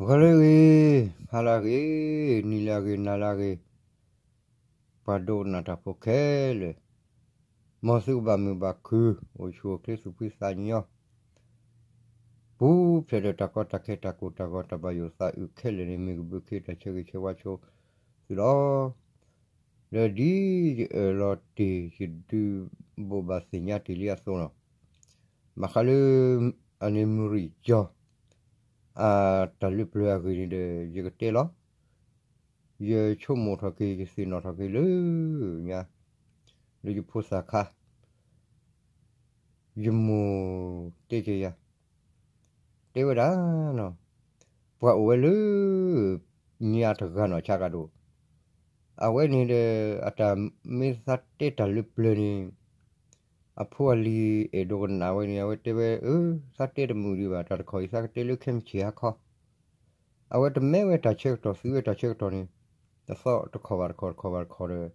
ဂီၤလၢအဂ့ၤ, ဟါလၢအဂ့ၤ, နံၤလၢအဂ့ၤ, နၤလၢအဂ့ၤ, ပှၤဒိကနၣ်တၢ်ဖိခဲလၢာ်, မ်သုကဘၣ်မုာ်ဘၣ်ခုၣ်, အိၣ်ဆူၣ်အိၣ်ချ့သူၣ်ဖှံသးညီ, ပူၤဖျဲးဒီးတၢ်ကီတၢ်ခဲတၢ်ကိၢ်တၢ်ဂီၤတၢ်ဘၣ်ယိၣ်သးအုးခဲလၢာ်န့ၣ် မ့ၢ်ကဘုးခ့တၢ်ဆၢဂ့ၤဆၢဝါဆိသုလီၤ. ဒီးဒ်ယအၢၣ်လီၤတ့ၢ်ယဒုးဘိးဘၣ်သ့ၣ်ညါတ့ၢ်လံအသိးလီၤ. ဘၣ်ဃးလၢ အန့ၣ်မုၢ်ရံၣ်ကၠီၤ အတၢ်လုၢ်ပျၢၤအဂ့ၢ်န့ၣ်ဒီး ယကတဲလီၤ. ယဆိကမိၣ်ထီၣ်က့ၤ ယသ့ၣ်နီၣ်ထီၣ်က့ၤလၢညါ လၢယဖိသၣ်ခါ ယမိၢ်တဲက့ၤယၤ, တဲဝဲဒၣ်နီၤ, ပှၤအိၣ်ဝဲလၢ ညါတဂၤနီၤ ဆါကဒိၣ်, အဝဲန့ၣ်ဒီး အတၢ်မ့ၢ်သးတဲတၢ်လုၢ်ပျၢၤန့ၣ် အဖိအလံၤအဲၣ်ဒိးကနၣ်ဝဲန့ၣ် အဝဲတဲဝဲ, အၢ သးတဲတမုာ်ဒံးဘၣ်, တၢ်တခီအံၤသးကတဲလၢခဲမုၢ်ဆ့ၣ်ဟါခီ, အဝဲတမ့ၢ်ဝဲတၢ်ဆၢကတီၢ် သုးဝဲတၢ်ဆၢကတီၢ်န့ၣ် တသီတခီဘၣ်တခီ တခီဘၣ်တခီဒီး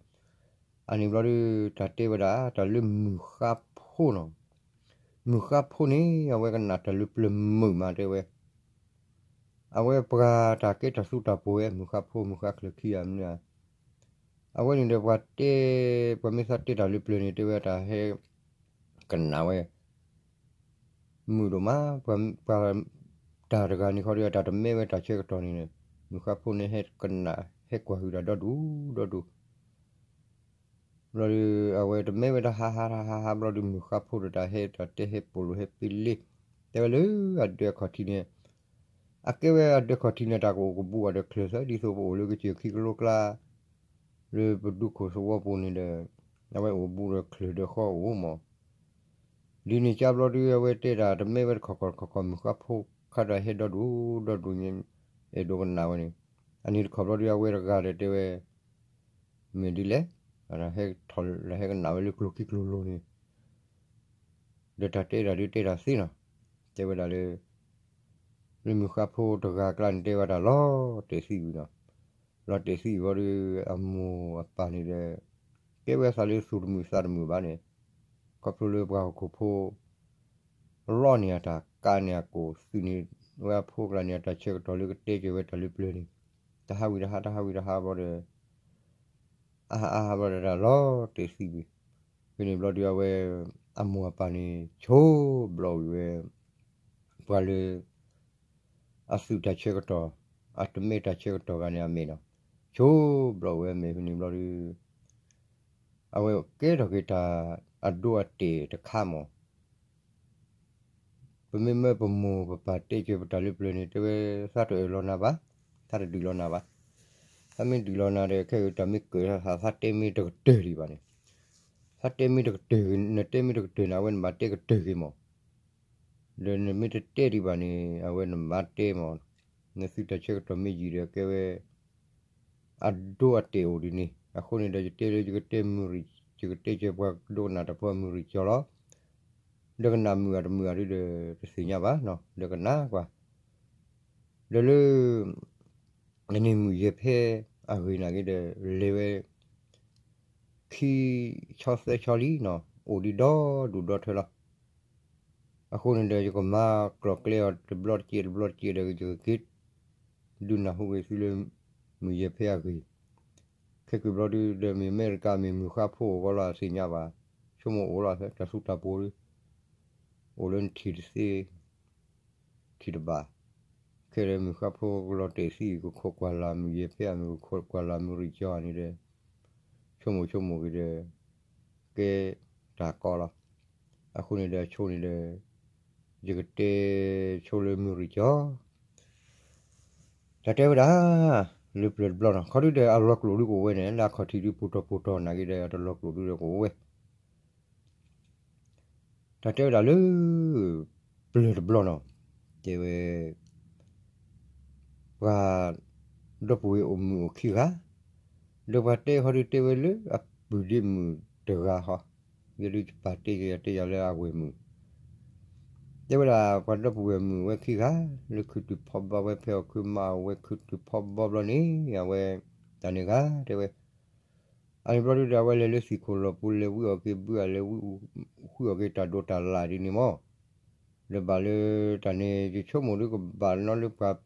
အန့ၣ်ဘျီဒုး တၢ်တဲဝဲဒၣ် တၢ်လၢမုၢ်ဃါဖိနီၤ, မုၢ်ဃါဖိန့ၣ် အဝဲကနၣ်တၢ်လုၢ်ပျၢၤမုာ်မးတဲဝဲ, အဝဲပှၤတၢ်ကဲတၢ်သူတၢ်ပှိၤဝဲ မုၢ်ဃါဖိ မုၢ်ဃါချၢခံဂၤမနုၤဧါ, အဝဲန့ၣ်ဒီးပှၤတဲ, ပှၤမ့ၢ်သးတဲတၢ်လုၢ်ပျၢၤန့ၣ် တဲဝဲတၢ်ဟဲ ကနၣ်ဝဲ မုာ်ဒိၣ်မး, ပှၤ တၢ်တဂၤန့ၣ်ခီဒီး တၢ်တမ့ၢ်ဝဲတၢ်ဆၢကတီၢ်န့ၣ် မုၢ်ဃါဖိန့ၣ်ဟဲကနၣ် ဟဲကွၢ်ဟုၣ်တၢ်ဒီဒူၣ်ဒီဒူၣ် ဘျီဒီး အဝဲတမ့ၢ်ဝဲတၢ်ဟါဟါဟါဟါဟါဘျီဒီး မုၢ်ဃါဖိဒီးတၢ်ဟဲတၢ်တဲဟဲပိာ်လိာ်ဟဲပ့လ့ တဲဝဲလၢအဒၢးအခီၣ်ထံးန့ၣ်, အကဲဝဲအဒၢးအခီၣ်ထံးန့ၣ် တၢ်ကအိၣ်ကဘူးအီၤဒီးချၢၣ်သၢ ဒ်သိးပအိၣ်လၢကစၢၢ်ခံကလိကျါ လၢပဒူခိၣ်သဝီပူၤန့ၣ်ဒီး အဝဲအိၣ်ဘူးဒီးချၢၣ်ဒီးဃီအိၣ်မး ဒ်န့ၣ်ကါဘျီဒုး အဝဲတဲဒၣ် တမ့ၢ်ဝဲတခီၣ်ခီၣ်တခီၣ်ခီၣ် မုၢ်ဃါဖိခါဒီးဟဲဒီဒူၣ်ဒီဒူၣ်န့ၣ် အဲၣ်ဒိးကနၣ်ဝဲန့ၣ်, အန့ၣ်တခီၣ်ဘျီဒုး အဝဲတဂၤဒီးတဲဝဲ မ့ၢ်ဒ်လဲၣ်, ဟဲထီၣ်လၢဟဲကနၣ်ဝဲလၢကျိၤခံကျိၤလိၤန့ၣ် ဒီးတၢ်တဲဒၣ်ဒုးတဲဒၣ်သ့နီၤ, တဲဝဲဒၣ်လၢ လၢမုၢ်ဃါဖိတဂၤအကျါန့ၣ် တဲဝဲဒၣ်လီၤတဲာ်သံဝံၤနီၤ, လီၤတဲာ်သံဝံၤဘျီဒုး အမိၢ်အပၢ်န့ၣ်ဒီး ကဲဝဲသးလၢသူၣ်တမုာ်သးတမုာ်ဘၣ်န့ၣ်, ခီဖျိလၢပှၤဟီၣ်ခိၣ်ဖိ လီန့ၢ်အတၢ်ကးန့ၢ်အကိၣ် သုးန့ၢ်ဝဲအဖိအကျါန့ၣ် အတၢ်ဆၢကတီၢ်လၢကတဲက့ၤဝဲတၢ်လုၢ်ပျၢၤန့ၣ် တဟးဝံၤတဟး တဟးဝံၤတဟးဘျီဒီး အဟးအဟးဘျီဒီးတၢ်လီၤတဲာ်သံဝံၤ, ဖဲန့ၣ်ဘျီဒုး အဝဲ အမိၢ်အပၢ်န့ၣ် ဆိဘျီဝံၤဝဲ ပှၤလၢ အသုးတၢ်ဆၢကတီၢ် အတမ့ၢ်တၢ်ဆၢကတီၢ်ဂၤန့ၣ်အမဲာ်နီၤ, ဆိဘျီဝဲအမဲာ်ဖဲန့ၣ်ဘျီဒုး အဝဲကဲထီၣ်က့ၤတၢ်အဒိအတဲာ်တခါမး ပမ့ၢ်မၢပမိၢ်ပပၢ်တဲက့ၤပတၢ်လုၢ်ပျၢၤန့ၣ် တဲဝဲ သးတအၢၣ်လီၤနၤဘၣ်, သးတဒုးလီၤနၤဘၣ်, သးမ့ၢ်ဒုးလီၤနၤဒီး ခဲအံၤတၢ်မ့ၢ်ကၢၣ်သး သးတဲမ့ၢ်တကတၢၢ်ဒံးဘၣ်န့ၣ်, သးတဲမ့ၢ်တကတၢၢ်, နတဲမ့ၢ်တကတၢၢ်န့ၣ် အဝဲနဘၣ်တဲကတၢၢ်က့ၤမး, ဒီးနမ့ၢ်တတဲဒံးဘၣ်န့ၣ် အဝဲနဘၣ်တဲမး, နသုးတၢ်ဆၢကတီၢ်မ့ၢ်ယံာ်ဒီးကဲဝဲ အဒိအတဲာ်အိၣ်ဒ်န့ၣ်, အဃိန့ၣ်ဒီး ယတဲလၢယကတဲမုၢ်ရံၣ်, ယကတဲကဲပှၤဒိကနၣ်တၢ်ဖိမုၢ်ရံၣ်ကၠီလီၤ, ဒီးကနၣ်မုာ်အတမုာ်အဒုဒီး တသ့ၣ်ညါဘၣ်နီၤ, ဒီးကနၣ်ကွၢ်, ဒီးလၢ နန့ၣ်မုၢ်ယဲၢ်ဖဲအဂ့ၢ်နာ်က့ဒီး လဲၤဝဲ ခံဆီသၢဆီလံနီၤ, အိၣ်ဒံးဒီဒူၣ်ဒီထၢလီၤ. အဃိန့ၣ်ဒီး ယကမၤကျိၤကျဲအီၤတဘျီတက့ၢ်တဘျီတက့ၢ်ဒီး ယကက့ၤ ဒုးနၢ်ဟူက့ၤသုလၢ မုၢ်ယဲၢ်ဖဲအဂ့ၢ်, ခဲက့ၤဘျီဒုဒီး မ့ၢ်အမဲရကၤ မ့ၢ်မုၢ်ဃါဖိအိၣ်ဂီၢ်လီၤ အသ့ၣ်ညါဘၣ်, ဆိကမိၣ်အိၣ်လီၤ တၢ်သူတၢ်ပှိၤဒု အိၣ်လၢနထံၣ်တသ့ ထံၣ်တဘၣ်, ခဲဒီးမုၢ်ဃါဖိကလီၤတဲာ်သံ ကခိးကွၢ်လၢ်မုၢ်ယဲၢ်ဖဲအမုၢ် ကခိးကွၢ်လၢ်မုၢ်ရံၣ်ကၠီန့ၣ်ဒီး ဆိကမိၣ်ဆိကမိၣ်က့ၤဒီး ကဲတၢ်ကီလီၤ. အဃိန့ၣ်ဒီး ဆိန့ၣ်ဒီး ယကတဲဆိလၢမုၢ်ရံၣ်ကၠီ တၢ်တဲဝဲဒၣ် လၢပျၢၤတဘျီနီၤ, ခီဒုဒီးအလီၤကျိာ်ဒုကအိၣ်ဝဲန့ၣ် လၢအခီၣ်ထံးဒုပူၤတီၤပူၤတီၤနာ်က့ဒီး အတလီၤကျိာ်ဒုဒီးကအိၣ်ဝဲ တၢ်တဲဝဲဒၣ်လၢ ပျၢၤတဘျီနီၤ, တဲဝဲ ပှၤဒီပုၢ်ဝဲၢ်အိၣ်မုာ်အိၣ်ခံဂၤ, ဒီးပှၤတဲဃီဒုတဲဝဲလၢအပုၢ်ဒ့မုၣ်တဂၤဃီ, ယဲဒုပၢ်တဲက့ၤယတဲယၤလၢအဝဲၢ်မုၣ်, တဲဝဲဒၣ်ပှၤဒီပုၢ်ဝဲၢ်မုၣ်ဝဲခံဂၤ, လၢခုၣ်တုၤဖီဘီဝဲဖဲအီၣ်ခုၣ်မၤအီၣ်ဝဲခုၣ်တုၤဖီဘီဘျီန့ၣ် အဝဲ တၢ်န့ၣ်ဂၤတဲဝဲ အန့ၣ်ဘျီဒုဒီး အဝဲလဲၤလၢသံၣ်ခိၣ်လီၢ်ပူၤ လဲၤဝံအီၣ်က့ၤဘုအလဲၤဝံဃုအီၣ်က့ၤတၢ်ဒိးတၢ်လၢ်ဒ်န့ၣ်မး, ဒီးဘၣ်လၢတၢ်န့ၣ် ယဆိကမိၣ်ဒုကဘၣ်နီလၢပှၤ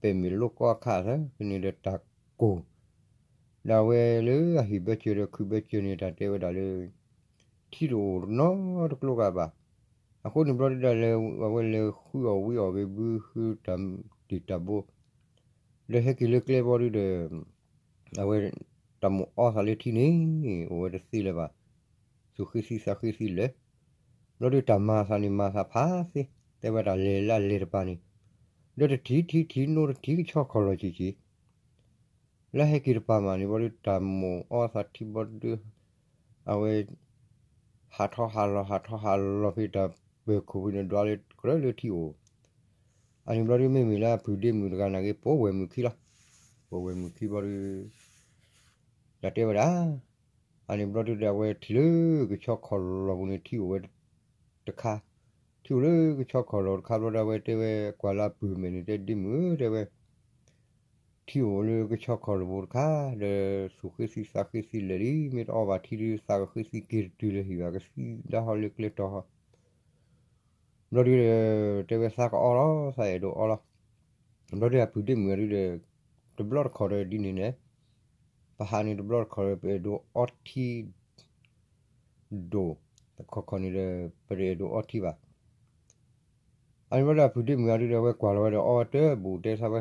ပဲာ်မ့ၢ်လိၣ်ကီၢ်အခါသၢဖဲန့ၣ်ဒီးတၢ်ကိၢ် ဒီးအဝဲလၢအဟံၣ်ဘၢစၢၤဒီးခုးဘၢစၢၤန့ၣ် တၢ်တဲဝဲဒၣ်လၢ ထံတအိၣ်နီတကျိၤဂၤဘၣ်. အဃိန့ၣ်ဘျီဒုဒီး အဝဲလဲၤဃုအီၣ်ဝံအီၣ်ဂ့ၤဘုဃုတၢ်တံၢ်တၢ်ဘိ ဒီးဟဲက့ၤလၢကျဲဘျီဒုဒီး အဝဲ တၢ်မိၣ်အီသးလၢထံန့ၣ် အိၣ်ဝဲတသ့လၢၤဘၣ်. သူၣ်ဃ့သံသးဃ့သံလၢာ် ဘျီဒုတၢ်မၤသးန့ၣ်မၤသးဖးသ့ တဲဝဲတၢ်လဲၤလၢလဲၤတပၤန့ၣ် ဒီးတထံၣ်ထံၣ်ထံၣ်နိတထံၣ်ကဆီခီၣ်လီၤက့ၤက့ၤ လၢဟဲက့ၤတပၤမးန့ၣ်ဘျီဒု တၢ်မိၣ်အီသးထံဘျီဒု အဝဲ ဟးထီၣ်ဟးလီၤဟးထီၣ်ဟးလီၤဖဲတၢ်ပၢၤခိၣ်ဖဲန့ၣ် ဒွးလၢကြၢးလၢထံအိၣ်. အန့ၣ်ဘျီဒု မ့မ့ၢ်လၢအပုၢ်ဒ့မုၣ်တဂၤနာ်က့ ပိာ်ဝဲၢ်မုၣ်ခံလီၤ. ပိာ်ဝဲၢ်မုၣ်ခံဘျီဒု တၢ်တဲဝဲဒၣ် အန့ၣ်ဘျီဒုဒီး အဝဲထံၣ်လၢကဆီခီၣ်လီၤပူၤန့ၣ် ထံအိၣ်ဝဲတခါ, ထံအိၣ်လၢကဆီခီၣ်လီၤတခါဘျီဒီး အဝဲတဲဝဲကွၢ်လၢအပုၢ်မဲာ်န့ၣ် တဲဒ့မုၣ်ဧၢ တဲဝဲ ထံအိၣ်လၢကဆီခီၣ်လီၤပူၤတခါ ဒီးသူၣ်ဃ့သံသးဃ့သံလၢာ်လံ, မ့ၢ်တအီဘၣ်ထံဒု သးကဃ့သံက့ၤတတုၤလၢဟံၣ်ဘၣ် ကသံဒၣ်ဟီလၢကျဲတီၤဟီ ဘျီဒုဒီး တဲဝဲသးကအီလီၤ, သးအဲၣ်ဒိးအီလီၤ. ဘျီဒုအပုၢ်ဒ့မုၣ်အဒုဒီး တဘျီတခီၣ်ဒီးဒ်န့ၣ်န့ၣ်, ပဟးန့ၣ်တဘျီတခီၣ်ဒီး ပအဲၣ်ဒိးအီထံဒိၣ်, တခီခီၣ်န့ၣ်ဒီး ပတအဲၣ်ဒိးအီထံဘၣ်. အန့ၣ်ဘျီဒုအပုၢ်ဒ့မုၣ်အဒုဒီး အဝဲကွၢ်လီၤဝဲဒီးအီဝဲ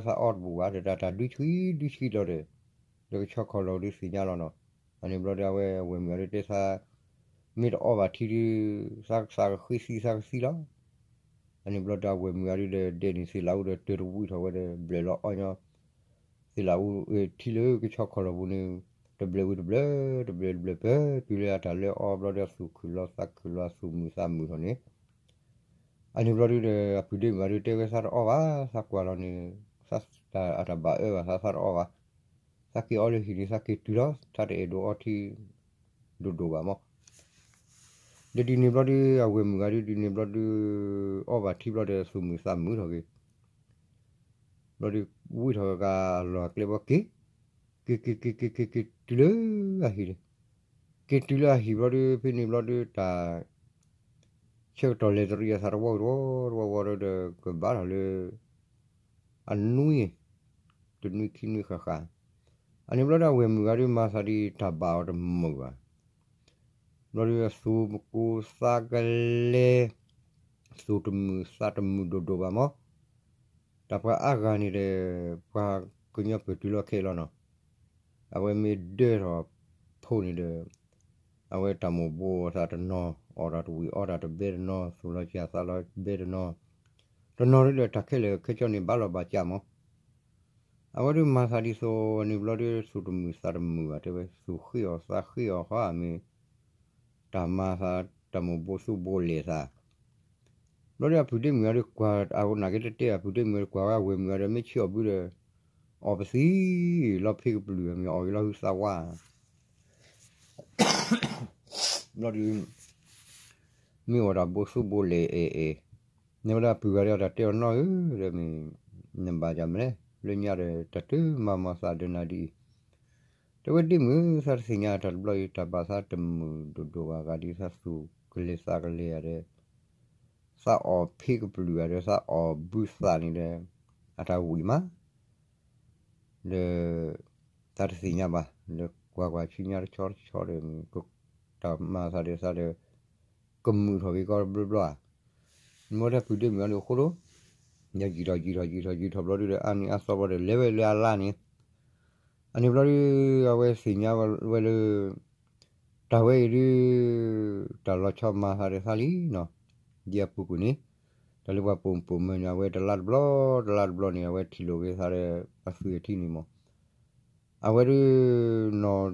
တဘူၣ် တဲသးဝဲသးအီတဘူၣ်ဘၣ် ဒီးတၢ်တၢ်ဒုဆှံဒုဆှံလီၤဒီး လၢကဆီခီၣ်လီၤဒုသ့ၣ်ညါလီၤနီၤ. အန့ၣ်ဘျီဒုအဝဲဝဲၢ်မုၣ်အဒုတဲသး မ့ၢ်တအီဘၣ်ထံဒု သးကဃ့သံသးကသံလီၤ. အန့ၣ်ဘျီဒုအဝဲၢ်မုၣ်အဒုဒီး ဒဲးန့ၣ်သ့ၣ်လးအူဒီးတၢၢ်တဝံၣ်ထီၣ်ဝဲဒီး ဘျၢၣ်လီၤအီညီ သ့ၣ်လးအူ ထံလၢကဆီခီၣ်လီၤပူၤန့ၣ် တဘျၢဝံၤတဘျၢ တဘျၢတဘျၢပၢ တုၤလၢအတၢ်လၢအီဘျီဒုအသူၣ်ခုၣ်လီၤသးခုၣ်လီၤအသူၣ်မုာ်သးမုာ်ထီၣ်န့ၣ် အန့ၣ်ဘျီဒုဒီး အပုၢ်ဒ့မုၣ်အဒုတဲဝဲသးတအီဘၣ် သးကွၢ်လီၤန့ၣ် သးအတၢ်ဘၣ်အၢဘၣ်သး သးတအီဘၣ်. သးက့ၤအီလၢဟံၣ်န့ၣ် သးက့ၤတုၤလီၤ သးတအဲၣ်ဒိးအီထံ ဒိၣ်ဒိၣ်ဘၣ်မး. ဒီးဒ်န့ၣ်ဘျီဒု အဝဲၢ်မုၣ်ဂၤဒု ဒ်န့ၣ်ဘျီဒု အီဘၣ်ထံဘျီဒီး သူၣ်မုာ်သးမုာ်ထီၣ်က့ၤ ဘျီဒု ဝံထီၣ်က့ၤအလီၢ်အကျဲဘျီက့ၤ, က့ၤက့ၤက့ၤက့ၤက့ၤက့ၤတုၤလၢအဟံၣ်, က့ၤတုၤလၢအဟံၣ်ဘျီဒု ဖဲန့ၣ်ဘျီဒု တၢ် ဆၢကတီၢ်လဲၤတရံးအသးတဝီတဝီတဝီဝီဒီး ကဘၣ်ထီၣ်လၢ အနွံ, တနွံခံနွံဃၣ်ဃၣ်, အန့ၣ်ဘျီဒု အဝဲၢ်မုၣ်ဂၤဒု မၤသးဒ်တၢ်ဘၣ်အီၤတမုာ်ဘၣ်. ဘျီဒု အသူၣ်မကိသးကလဲၤ, သူၣ်တမုာ်သးတမုာ်ဒိၣ်ဒိၣ်ဘၣ်မး. တၢ်ပှၤအါဂၤန့ၣ်ဒီး ပှၤကညီပၢၢ်တုၤလီၤခဲလီၤနီၤ. အဝဲမ့ၢ်ဒၢထီၣ်ဖိန့ၣ်ဒီး အဝဲတၢ်မိၣ်ဘိအသးတနီၤ, အီၣ်တၢ်တဝံၣ်အီတၢ်တဘဲတနီၤ, သူၣ်လီၤစၢ်သးလီၤဘဲတနီၤ, တနီၤဒုဒီးတၢ်ခဲလၢာ်ခဲဆ့န့ၣ် ဘၣ်လီၤဘၣ်စးမး. အဝဲဒုးမၤသးဒ်သိးန့ၣ်ဘျီဒုး သူၣ်တမုာ်သးတမုာ်ဘၣ်တဲဝဲ, သူၣ်ဃ့အီၤသးဃ့အီၤဃီဧါမ့ၢ် တၢ်မၤသး တၢ်မိၣ်ဘိသူၣ်ဘိလဲၣ်သး ဘျီဒုးအပုၢ်ဒ့မုၣ်အဒုးကွၢ်, အနာ်က့တတဲအပုၢ်ဒ့မုၣ်အဒုးကွၢ်ဝဲအဝဲၢ်မုၣ်အဒုး မ့ၢ်ဆံးအီၣ်ဘုဒီး အီၣ်ပသံလီၤဖံးကပျုၢ်မ့ၢ်အီၣ်ဂ့ၤလီၤဟုသးဝါ ဘျီဒုး မ့ၢ်အီၣ်တၢ်ဘိသူၣ်ဘိလဲၣ်အဲၣ်အဲၣ်, န့ၣ်ဝဲဒၣ်အပုၢ်ဂၤဒုး တၢ်တဲအီၤနီၢ်ဧၢ, ဒီးမ့ၢ် နဘၣ်ယၤမနုၤလဲၣ်, လၢညါဒီး တၢ်တမၤမၤသးဒီးနၤဒ်အံၤ, တဲဝဲဒ့မုၣ် သးတသ့ၣ်ညါတၢ်တဘျီအံၤ တၢ်ဘၣ်သးတမုာ်ဒိၣ်ဒိၣ်ဘၣ်ဂၤဒ် သးသူၣ်ကလဲၤသးကလဲၤယၤဒီး သးအီၣ်ဖံးကပျုၢ်ယၤဒီး သးအီၣ်ဘုသၣ်န့ၣ်ဒီး အတၢ်ဝံၣ်မး ဒီး သးတသ့ၣ်ညါဘၣ်, ဒီးကွၢ်ကွၢ်ဆူညါတဆီတဆီဒီး တၢ်မၤသးဒီးသးဒီး ကမုာ်ထီၣ်က့ၤကီတဘျီဘျီဧါ, မ့ၢ်ဝဲဒၣ်ပုၢ်ဒ့မုၣ်အဒုးအဃိဒီး ယယံာ်ထီၣ်ယံာ်ထီၣ်ယံာ်ထီၣ်ယံာ်ထီၣ်ဘျီဒုးဒီး အါနံၤအါသီဘျီဒီး လဲၤဝဲလၢအလါန့ၣ် အန့ၣ်ဘျီဒုး အဝဲသ့ၣ်ညါဝဲလၢ တၢ်ဝဲအံၤဒုး တၢ်လီၤဆီမၤသးဒီးသးလံနီၤ, ဒ်အပူၤကွံာ်န့ၣ် တၢ်လၢပှၤပိာ်မုၣ်ပိာ်မၢၤန့ၣ် အဝဲတလါတဘျီ တလါတဘျီန့ၣ် အဝဲထံၣ်လိာ်က့ၤသးဒီး အသွံၣ်အထံန့ၣ်မး, အဝဲဒုး နီၢ်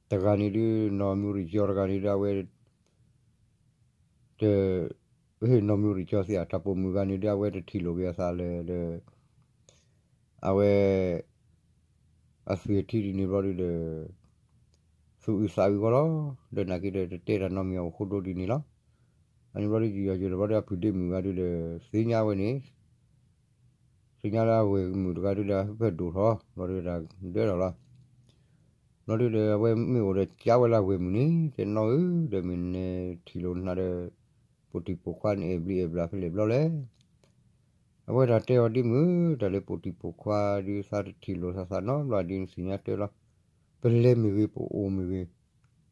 တဂၤန့ၣ်ဒုး နီၢ်မူရံၣ်ကၠီတဂၤန့ၣ်ဒုး အဝဲ တ နီၢ်မူရံၣ်ကၠီသ့ၣ်ဧါ တၢ်ပိာ်မုၣ်ဂၤန့ၣ်ဒုး အဝဲတထံၣ်လိာ်က့ၤအသးလၢၤဒီး အဝဲ အသွံၣ်အထံဒ်န့ၣ်ဘျီဒုးဒီး သူၣ်အုးသးအုးဂီၢ်လီၤ, ဒီးနာ်က့ဒီး တတဲတၢ်နီတမံၤအဃိဒိဒ်န့ၣ်လီၤ. အန့ၣ်ဘျီဒုး ယံာ်ယီၤယံာ်လီၤဘျီဒုး အပုၢ်ဒ့မုၣ်ဂၤဒုးဒီး သ့ၣ်ညါဝဲန့ၣ် သ့ၣ်ညါလၢအဝဲၢ်မုၣ်တဂၤဒုးဒီး အဟၢဖၢဒိၣ်ထီၣ် ဘျီဒုးတၢ်ဒၢထီၣ်လီၤ. ဘျီဒုးဒီး အဝဲမ့ၢ်အိၣ်ဒီးကးဝဲလၢအဝဲၢ်မုၣ်န့ၣ် တဲနီၢ်ဧၢ ဒီးမ့ၢ်နထံၣ်လိာ်နၤဒီး ပိာ်တံၢ်ပိာ်ခွါန့ၣ် အဲၣ်ဘျံးအဲၣ်ဘျးဖဲလဲၣ်ဘျီလဲၣ်. အဝဲဒၣ်တဲအီၤဒ်မုၢ် တၢ်လၢပိာ်တံၢ်ပိာ်ခွါဒ်သးတထံၣ်လိာ်သးသးနီတဘျီဒ်န့ၣ်သ့ၣ်ညါတဲလီၤ, ပလဲၤမ့ၢ်ဂ့ၤ ပအိၣ်မ့ၢ်ဂ့ၤ,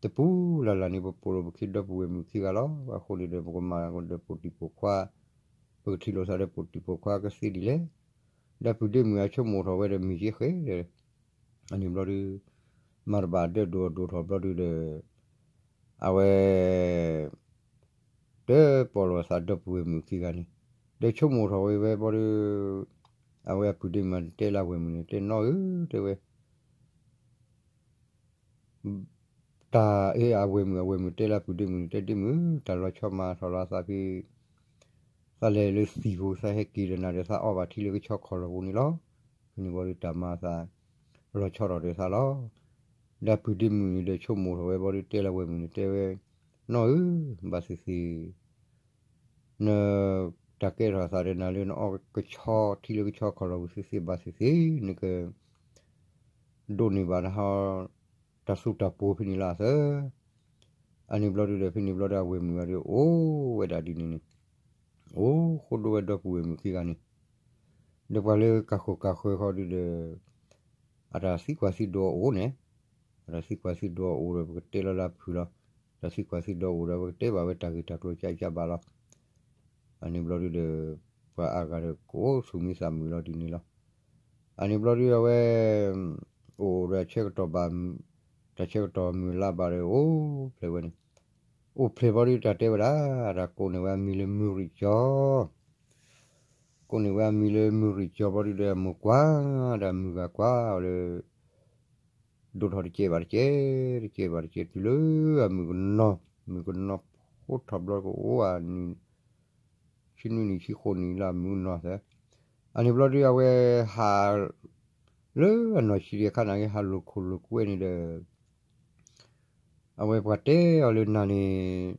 တပူၤလၢ်လၢ်န့ၣ် ပပိာ်လိာ်ပခံဒီပုၢ်ဝဲၢ်မုၣ်ခံဂၤလီၤ. အဃိန့ၣ်ဒီး ပကမၤဒီးပိာ်တံၢ်ပိာ်ခွါ, ပကထံၣ်လိာ်သးဒီးပိာ်တံၢ်ပိာ်ခွါကသ့ဒ်လဲၣ်. ဒီးပုၢ်ဒ့မုၣ်အဆိကမိၣ်ထီၣ်ဝဲဒီးမ့ၢ်ယဲဃဲဒီး အန့ၣ်ဘျီဒုး မၤတဘၣ်ဒၢဒိၣ်ဒိၣ်ထီၣ်ဘျီဒုးဒီး အဝဲ တပီၢ်လီၤသးဒီပုၢ်ဝဲၢ်မုၣ်ခံဂၤန့ၣ်, ဒီးဆိကမိၣ်ထီၣ်ဝဲဝဲဘျီဒုး အဝဲအပုၢ်ဒ့မုၣ်တဲလၢအဝဲၢ်မုၣ်န့ၣ် တဲနီၢ်ဧၢ တဲဝဲ တၢ်အဝဲၢ်မုၣ် အဝဲၢ်မုၣ်တဲလၢအပုၢ်ဒ့မုၣ်န့ၣ် တဲဒ့မုၣ် တၢ်လီၤဆီမၤထီၣ်လီၤသးဖဲ သးလဲၤလၢသံၣ်ပူၤ သးဟဲက့ၤဒီးနၤဒီးသးအီၣ်ဘၣ်ထံလၢကဆီခီၣ်လီၢ်ပူၤန့ၣ်လီၤ. ဖဲန့ၣ်ဘျီဒုးတၢ်မၤသး လီၤဆီထီၣ်ဒီးသးလီၤ. ဒီးအပုၢ်ဒ့မုၣ်န့ၣ်ဒီးဆိကမိၣ်ထီၣ်ဝဲဘျီဒုးတဲလၢအဝဲၢ်မုၣ်န့ၣ်တဲဝဲ နီၢ်ဧၢ ဘၣ်သ့ၣ်သ့ၣ် န တၢ်ကဲထီၣ်သးဒီးနၤလၢနအီၣ်ကဆီထံလၢကဆီခီၣ်လီၢ်ပူၤသ့ၣ်သ့ၣ်ဘၣ်သ့ၣ်သ့ၣ် နက ဒိးန့ၢ်ဘၣ်နဟီ တၢ်သူတၢ်ပိၤဖဲန့ၣ်လၢအသၢ အန့ၣ်ဘျီဒုးဒီး ဖဲန့ၣ်ဘျီဒီးအဝဲၢ်မုၣ်ဂၤဒီး အိၣ်ဝဲဒၣ်ဒ်န့ၣ်န့ၣ် အိၣ်ဃိဒိဝဲဒီပုၢ်ဝဲၢ်မုၣ်ခံဂၤန့ၣ် ဒီးပှၤလၢကၢ်ဃိၣ်ကၢ်ဃၢၤဃီဒုးဒီး အတၢ်သံကွၢ်သံဒိးအအိၣ်န့ၣ် အတၢ်သံကွၢ်သံဒိးအအိၣ်ဒီး ပကတဲလီၤလၢအဖုၣ်လီၤ. တၢ်သံကွၢ်သံဒိးအအိၣ်ဒီး ပကတဲဘၣ်ဝဲတၢ်ဂ့ၢ်တၢ်ကျိၤကၢကၢဘၣ်လီၤ. အန့ၣ်ဘျီဒုးဒီး ပှၤအါဂၤဒီးကအိၣ်သူၣ်မံသးမုာ်လီၤဒ်န့ၣ်လီၤ. အန့ၣ်ဘျီဒုးအဝဲ အိၣ်ဒီးဆၢကတီၢ်ဘၣ် တၢ်ဆၢကတီၢ်မုၢ်လၢ်ဘၣ်ဒီး အိၣ်ဖျဲၣ်ဝဲန့ၣ် အိၣ်ဖျဲၣ်ဘျီဒုးတၢ်တဲဝဲဒၣ် တၢ်ကိးန့ၢ်ဝဲအမံၤလၢမုၢ်ရံၣ်ကၠီ ကိးန့ၢ်ဝဲအမံၤလၢမုၢ်ရံၣ်ကၠီဘျီဒုးဒီး အမိၢ်ကွၢ် ဒီးအမုၢ်ဂၤကွၢ်အီၤလၢ ဒိၣ်ထီၣ်တကဲးဘၣ်တကဲး တကဲးဘၣ်တကဲး တုၤလၢအမုၣ်ကနီၤ မုၣ်ကနီၤဖိထီၣ်ဘျီကအိၣ်ဧါ ဆံနွံနံၣ်ဆံဃိးနံၣ်လၢအမုၣ်ကနီၤသၢ အန့ၣ်ဘျီဒုးအဝဲဟး လၢအနီၢ်ဆံးဒံးအခါန့ၣ် ဟးလိာ်ခိၣ်လိာ်ကွဲန့ၣ်ဒီး အဝဲပှၤတဲအီၤလၢနၤန့ၣ်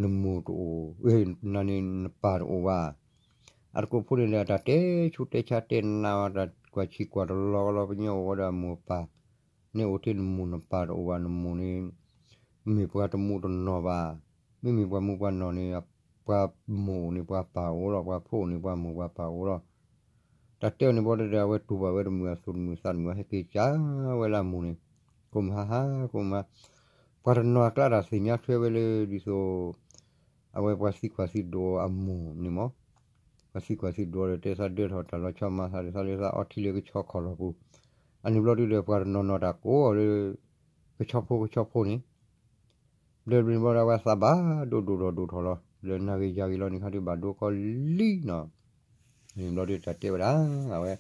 နမိၢ်တအိၣ် နၤန့ၣ်နပၢ်တအိၣ်ဘၣ်. အတကိးဖိန့ၣ်ဒီး တၢ်တဲဆူးတဲဆါတဲနးဝဲ တၢ်ကွၢ်ဆံးကွၢ်တလီၤကလီ ပညိၣ်အိၣ်ဝဲဒီးအမိၢ်အပၢ် န့ၣ်အိၣ်ထဲနမိၢ်နပၢ်တအိၣ်ဘၣ် နမိၢ်န့ၣ် မ့ၢ်ပှၤတမူတနီၢ်ဘၣ်. မ့မ့ၢ်ပှၤမူပှၤနီၢ်န့ၣ် ပှၤမိၢ်အိၣ်န့ၣ်ပှၤပၢ်အိၣ်လီၤ ပှၤဖိအိၣ်န့ၣ်ပှၤမိၢ်ပှၤပၢ်အိၣ်လီၤ. တၢ်တဲအီၤန့ၣ်ဘျီဒုးဒီး အဝဲတူၢ်ဘၣ်ဝဲတမုာ်အသူၣ်တမုာ်သးတမုာ် ဟဲက့ၤကၢဝဲလၢအမိၢ်န့ၣ် ကိးမုၢ်ဟါဟါ ကိးမုၢ်ဟါ ပှၤတနီၤအကျါတၢ်သ့ၣ်ညါထွဲဝဲလၢဒ်သိး အဝဲပှၤသံကွၢ်သံဒိးအမိၢ်န့ၣ်မး ပှၤသံကွၢ်သံဒိးဒီး တဲသးဒၢထီၣ်တၢ်လီၤဆီမၤသးဒီးသးလၢသးအီထံလၢကဆီခီၣ်လီၢ်ပူၤ အန့ၣ်ဘျီဒုးဒီး ပှၤတနီၤနီၤတၢ်ကိးအီၤလၢ ကဆီဖိကဆီဖိန့ၣ် ဘျီဘျီဘျီဒီး အဝဲသးဘၣ်ဒိဒိၣ်ထီၣ်ဒိၣ်ထီၣ်လီၤ ဒီးနၤဂ့ၤယၤဂ့ၤလီၤန့ၣ်ခါဒုး ဘၣ်ဒိကီလံနီၤ န့ၣ်ဘျီဒုးတၢ်တဲဝဲဒၣ် အဝဲ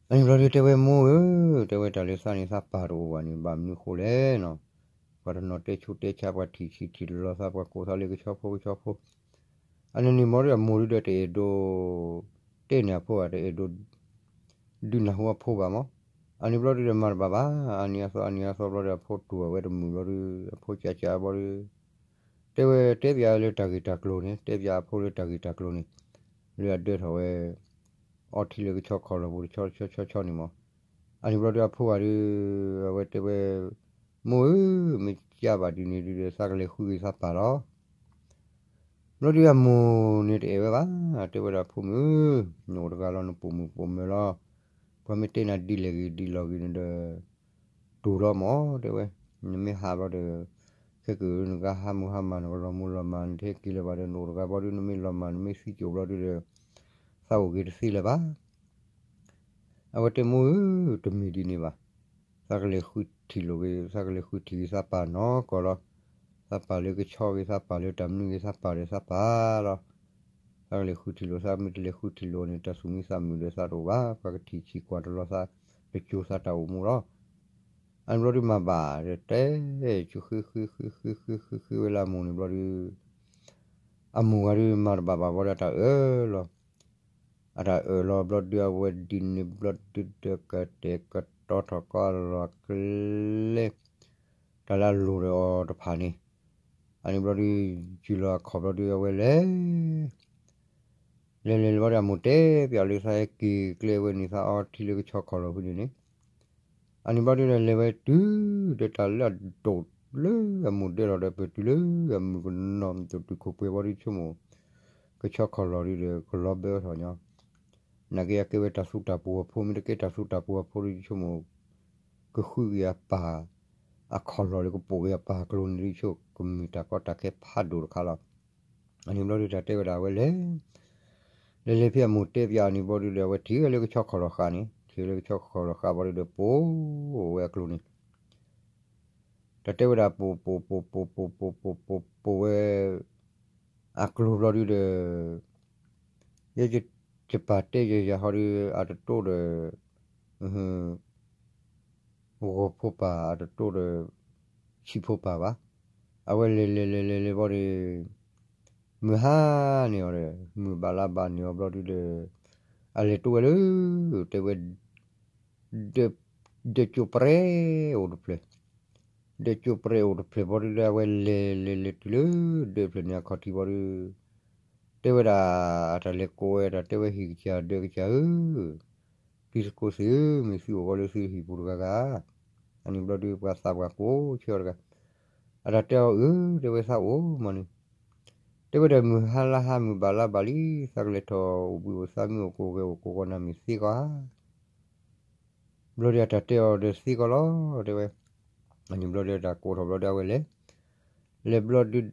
အန့ၣ်ဘျီဒုးတဲဝဲမိၢ်ဧၢ, တဲဝဲတၢ်လၢသးန့ၣ် သးပၢ်တအိၣ်ဘၣ်န့ၣ် ဘၣ်မနုၤဃိလဲၣ်နီၤ, ပှၤတနီၤတဲဆူးတဲဆါ ပှၤထံၣ်ဆံးထံၣ်တလီၤသး ပှၤကိးသးလၢကဆီဖိကဆီဖိ, အန့ၣ်န့ၣ်မ့ၢ်ဒီးအမိၢ်ဒုးဒီးတအဲၣ်ဒိး တဲန့ၢ်အဖိဘၣ် တအဲၣ်ဒိး ဒုးနၢ်ဟူအဖိဘၣ်မး, အန့ၣ်ဘျီဒုးဒီးမၤတဘၣ်ဘၣ်, အနံၤအသီအနံၤအသီဘျီဒီး အဖိတူၢ်ဘၣ်ဝဲတမုာ်ဘျီဒုး အဖိကၠးကၠးဘျီဒုး တဲဝဲတဲပၠးလၢတၢ်ဂ့ၢ်တၢ်ကျိၤန့ၣ် တဲပၠးအဖိလၢတၢ်ဂ့ၢ်တၢ်ကျိၤန့ၣ် လၢအဒၢထီၣ်ဝဲ အီထံလၢကဆီခီၣ်လီၢ်ပူၤတဆီဆီဆီဆီန့ၣ်မး, အန့ၣ်ဘျီဒုးအဖိဂၤဒုး အဝဲတဲဝဲ မိၢ်ဧၢ, မ့ၢ်ကၠးဘၣ်ဒ်န့ၣ်ဒုးဒီး သးကလဲၤဃုက့ၤသးပၢ်လီၤ. ဘျီဒုးအမိၢ်န့ၣ်တအဲၣ်ဝဲဘၣ်, တဲဝဲဒၣ်ဖိမုၣ်ဧၢ, နအိၣ်တဂၤလီၤ နပိာ်မုၣ်ပိာ်မၢၤလီၤ, ပှၤမ့ၢ်တဲနၤဒ်လဲၣ်ဂ့ၤဒ်လဲၣ်ဂ့ၤန့ၣ်ဒီး တူၢ်လီၤမး တဲဝဲ, နမ့ၢ်ဟးဘျီဒီး ခဲကနကဟးမုၢ်ဟါမၢ် နကလီၤမူလီၤမၢ် နတဟဲက့ၤလၢၤဘၣ်ဒီး နအိၣ်တဂၤဘျီဒုး နမ့ၢ်လီၤမၢ် နမ့ၢ်သံကၠိၣ်ဘျီဒုးဒီး သးအိၣ်က့ၤတသ့လၢၤဘၣ်. အဝဲတဲမိၢ်ဧၢ, တမ့ၢ်ဒ်န့ၣ်ဘၣ်, သးကလဲၤဃုထံၣ်လိာ်က့ၤ သးကလဲၤဃုထံၣ်က့ၤသးပၢ်နီၢ်ကီၢ်လီၤ. သးပၢ်လၢကဆီဂ့ၤ သးပၢ်လၢတၢ်မနုၤဂ့ၤ သးပၢ်ဒီးသးပၢ်လီၤ. သးကလဲၤဃုထံၣ်လိာ် သးမ့ၢ်တလဲၤဃုထံၣ်လိာ်န့ၣ် တၢ်သူၣ်မံသးမုာ်ဒီးသးတအိၣ်ဘၣ်, ပှၤကထံၣ်ဆံးကွၢ်တလီၤသး တကၠိသးတၢ်အိၣ်မူလီၤ. အန့ၣ်ဘျီဒုးမၤဘၣ်ဒီးတဲ ဃုဃုဃုဃုဃုဃုဃုဃုဝဲလၢအမိၢ်န့ၣ်ဘျီဒုး အမိၢ်ဂၤဒုးမၤတဘၣ်ဘၣ်ဘျီဒီး တၢ်အၢၣ်လီၤ အတၢ်အၢၣ်လီၤဘျီဒုး အဝဲဒ်န့ၣ်ဘျီဒုးဒီး ကတဲာ်ကတီၤထီၣ်ကီးအလီၢ်အကျဲ တၢ်လၢအလိၣ်ဒီးအီၤတဖၣ်န့ၣ်, အန့ၣ်ဘျီဒုး ယုၢ်လီၤအခီၣ်ဘျီဒုး အဝဲလဲၤ လဲၤလဲၤလၢဘျီဒီး အမိၢ်တဲပၠးလၢသးဟဲက့ၤကျဲဝဲန့ၣ် သးအီထံလၢကဆီခီၣ်လီၢ်ဖဲန့ၣ်န့ၣ်, အန့ၣ်ဘျီဒုးဒီး လဲၤဝဲတုၤဒီးတၢ်လၢအဒိၣ်လၢအမိၢ်ဒၢထီၣ်ဒီး ပတုၤလၢအမုၢ်ကနီၤ တတုၤခိၣ်ပှဲၤဘျီဒုး ဆိကမိၣ် ကဆီခီၣ်လီၢ်ဒုဒီး ကလီၤဘၢထီၣ်ညီ, နာ်က့အကဲဝဲတၢ်သူတၢ်ပှိၤအဖိ မ့ၢ်တကဲတၢ်သူတၢ်ပှိၤအဖိဒီး ယဆိကမိၣ် ကဃုက့ၤအပၢ် အခီၣ်လီၢ်ဒီး ကပိာ်က့ၤအပၢ်အကျိၤန့ၣ်ဒီး ယဆိကမိၣ်ကမ့ၢ်တၢ်ကီတၢ်ခဲဖးဒိၣ်တခါလီၤ. အန့ၣ်ဘျီဒုတၢ်တဲဝဲဒၣ်အဝဲလဲၤ လဲၤလဲၤဖဲအမိၢ်တဲပၠးအန့ၣ်ဘျီဒုဒီး အဝဲထံၣ်ဝဲလၢကဆီခီၣ်လီၢ်ဃာ်န့ၣ် ထံၣ်ဝဲလၢကဆီခီၣ်လီၢ်ဃာ်ဘျီဒုဒီး ပိာ်ဝဲအကျိၤန့ၣ် တၢ်တဲဝဲဒၣ်ပိာ်ပိာ်ပိာ်ပိာ်ပိာ်ပိာ်ပိာ်ပိာ်ပိာ်ဝဲ အကျိၤဘျီဒုဒီး ယဲယပၢ်တဲယဲယၤဟီဒီး အတတိၢ်ဒီး ဂီၤဖိပၢ်အတတိၢ်ဒီး ဆံးဖိပၢ်ဘၣ်. အဝဲလဲၤလဲၤလဲၤလဲၤလဲၤဘျီဒီး မုၢ်ဟါန့ၢ်အီၤဒီး မုၢ်ဘၣ်လါဘၣ်န့ၢ်အီၤဘျီဒုဒီး အလဲၤတိၢ်ဝဲလၢ တဲဝဲ ဒၢးကၠိပြဲအိၣ်တဖျၢၣ်, ဒၢးကၠိပြဲအိၣ်တဖျၢၣ်ဘျီဒုဒီး အဝဲလဲၤလဲၤလဲၤတုၤလၢ ဒၢးဖျၢၣ်န့ၣ်အခီၣ်ထံးဘျီဒု တဲဝဲဒၣ် အတၢ်လဲၤကိးဝဲဒၣ် တဲဝဲဟံၣ်ကစၢ်ဒၢးကစၢ်ဧၢ, ဖံသကိးသ့ၣ်ဧၢ, မ့ၢ်သုအိၣ်ဂီၤလၢသုဟံၣ်ပူၤတဂၤဂၤ, အန့ၣ်ဘျီဒု ပှၤသးပှၢ်ကိးဆၢတဂၤ, အတၢ်တဲအီၤအၢ တဲဝဲသးအိၣ်မးန့ၣ်, တဲဝဲဒီးမုၢ်ဟါလါဟါမုၢ်ဘၣ်လါဘၣ်လံ, သးကလဲၤထီၣ်အိၣ်ဘှံးအိၣ်သါမ့ၢ်အိၣ်ကိးဂဲၤအိၣ်ကိးဂီၤနၤမ့ၢ်သ့ကီဧါ ဘျီဒုအတၢ်တဲအီၤဒီးသ့ကီးလီၤ တဲဝဲ, အန့ၣ်ဘျီဒုတၢ်ကိးထီၣ်ဘျီဒုအဝဲလဲၤ, လဲၤဘျီဒုဒီး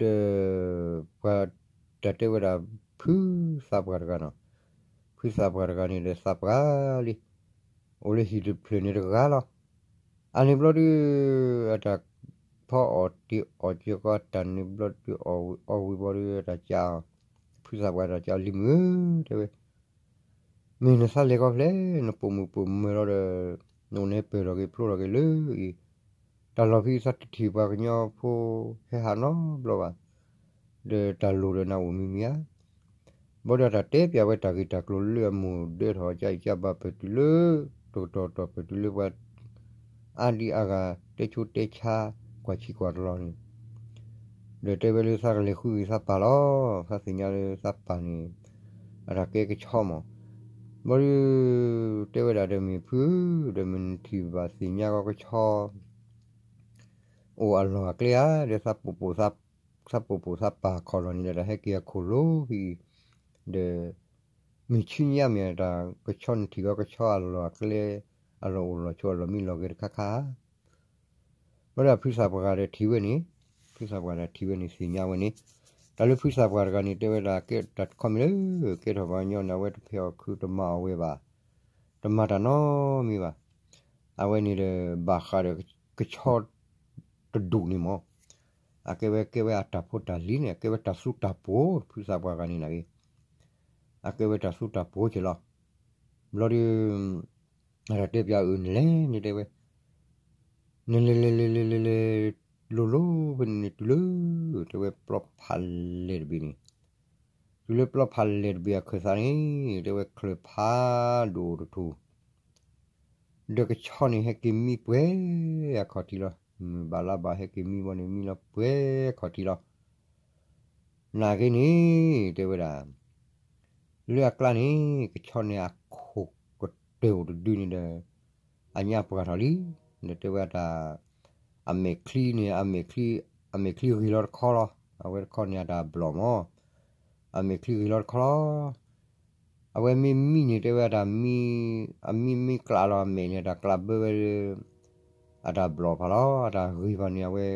ပှၤတၢ်တဲဝဲဒၣ် ဖုသးပှၢ်တဂၤနီၤ, ဖုသးပှၢ်တဂၤန့ၣ်ဒီးသးပှၢ်လံ, အိၣ်လၢဟံၣ်တဖျၢၣ်န့ၣ်တဂၤလီၤ. အန့ၣ်ဘျီဒု အတၢ်ဖီအီၣ်တ့ၢ်အီၣ်က့ၤကီးတၢ်န့ၣ်ဘျီဒု အီၣ်ဝံၤဘျီဒု တၢ်ကးအီၤ, ဖုသးပှၢ်တၢ်ကးအီၤလံမုၢ်ဧၢ တဲဝဲ မ့ၢ်နသးလဲၤကီးဖဲလဲၣ် နပိာ်မုၣ်ပိာ်မၢၤလီၤဒီး နအိၣ်န့ၣ်ပၢၢ်ထီၣ်က့ၤဖျိထီၣ်က့ၤလၢအံၤ, တၢ်လီၢ်ဖဲသးတထံၣ်ပှၤကညီဖိဟဲဟးနီတဘျီဘၣ်, ဒီးတၢ်လိၣ်ဒီးနအိၣ်မံၤမံၤဧါ, ဘၣ်ဒီးတၢ်တဲပၠးဝဲတၢ်ဂ့ၢ်တၢ်ကျိၤလၢအမိၢ်ဒၢထီၣ်ကၢ်အံၤကၢ်ဘၣ်ပၢၢ်တုၤလၢ တကတီၢ်တီၢ်ပၢၢ်တုၤလၢပှၤ အါဒံအါဂၤ တဲဆိတဲဆါ ကွၢ်ဆံးကွၢ်တလီၤန့ၣ်, ဒီးတဲဝဲလၢသးကလဲၤဃုက့ၤသးပၢ်လီၤ, သးသ့ၣ်ညါလၢသးပၢ်န့ၣ် အတၢ်ကဲကဆီမး, ဘျီဒု တဲဝဲဒၣ်ဒီးမ့ၢ်ဖုဧၢ, ဒီးမ့ၢ်နထံၣ်ဘၣ်သ့ၣ်ညါကီးကဆီ အိၣ်အလီၢ်အကျဲဧါ, ဒီး သးပိာ်ပိာ်သးပၢ်ခီၣ်လီၢ်န့ၣ်ဒီး တၢ်ဟဲက့ၤအခိၣ်လိဖဲအံၤ, ဒီး မ့ၢ်ဆူညါမ့ၢ်တၢ်ကဆီနထံၣ်ကီးကဆီအလီၢ်အကျဲ, အလီၢ်အိၣ်လီၢ်ဆိးအလီၢ်မံလီၢ်ဂဲၤတခါခါဧါ, ဘျီဒီးဖုသးပှၢ်တဂၤဒီးထံၣ်ဝဲန့ၣ်, ဖုသးပှၢ်တဂၤထံၣ်ဝဲန့ၣ်သ့ၣ်ညါဝဲန့ၣ်, တၢ်လၢဖုသးပှၢ်တဂၤန့ၣ် တဲဝဲဒၣ်ကဲတၢ်တခီမ့ၢ်လၢ ကဲထီၣ်ပှၤကညီန့ၣ် အဝဲတဖဲးအီၣ်ခုးတမၤအီၣ်ဝဲဘၣ်, တမၤတၢ်နီတမံၤဘၣ်, အဝဲန့ၣ်ဒီး ဘၣ်ဃးဒီးကဆီတဒူၣ်န့ၣ်မး, အကဲဝဲကဲဝဲအတၢ်ဖိတၢ်လံၤန့ၣ် အကဲဝဲတၢ်သူတၢ်ပှိၤ ဖုသးပှၢ်တဂၤန့ၣ်နာ်က့, အကဲဝဲတၢ်သူတၢ်ပှိၤက့ၤလီၤ, ဘျီဒီး အတၢ်တဲပၠးအုးန့ၣ်လဲၣ်န့ၣ်တဲဝဲ, နလဲၤလဲၤလဲၤလဲၤလဲၤလဲၤ လိၤလိၤဖဲန့ၣ်န့ၣ် တုၤလၢ တဲဝဲပျီဖးလဲၢ်တဘ့ၣ်န့ၣ်, တုၤလၢပျီဖးလဲၢ်တဘ့ၣ်အခၢၣ်သးန့ၣ် တဲဝဲချၢၣ်ဖးဒိၣ်တထူၣ် ဒီးကဆီန့ၣ်ဟဲက့ၤမံပှဲၤအခီၣ်ထံးလီၤ. မုၢ်ဘၣ်လါဘၣ်ဟဲက့ၤမံဘီန့ၣ် မံလီၤပှဲၤအခီၣ်ထံးလီၤ. နာ်က့န့ၣ် တဲဝဲဒၣ် လၢအကျါန့ၣ် ကဆီန့ၣ်အခိၣ်ကတၢၢ်အိၣ်တဒုန့ၣ်ဒီး အညၣ်ပှၢ်ထီၣ်လံ. ဒီးတဲဝဲတၢ် အမဲာ်ချံန့ၣ် အမဲာ်ချံ အမဲာ်ချံဂ့ၤလီၤတခီလီၤ. အဝဲတခီန့ၣ်အတၢ်ဘျီၣ်မး အမဲာ်ချံဂ့ၤလီၤတခီလီၤ. အဝဲမ့ၢ်မံန့ၣ် တဲဝဲတၢ်မံ အမံမ့ၢ်ကျးလီၤအမဲာ်န့ၣ် အတၢ်ကျးဘၢဝဲလၢ အတၢ်ဘျီၣ်ဖးလီၤ. အတၢ်ဂ့ၤဖးန့ၣ် အဝဲ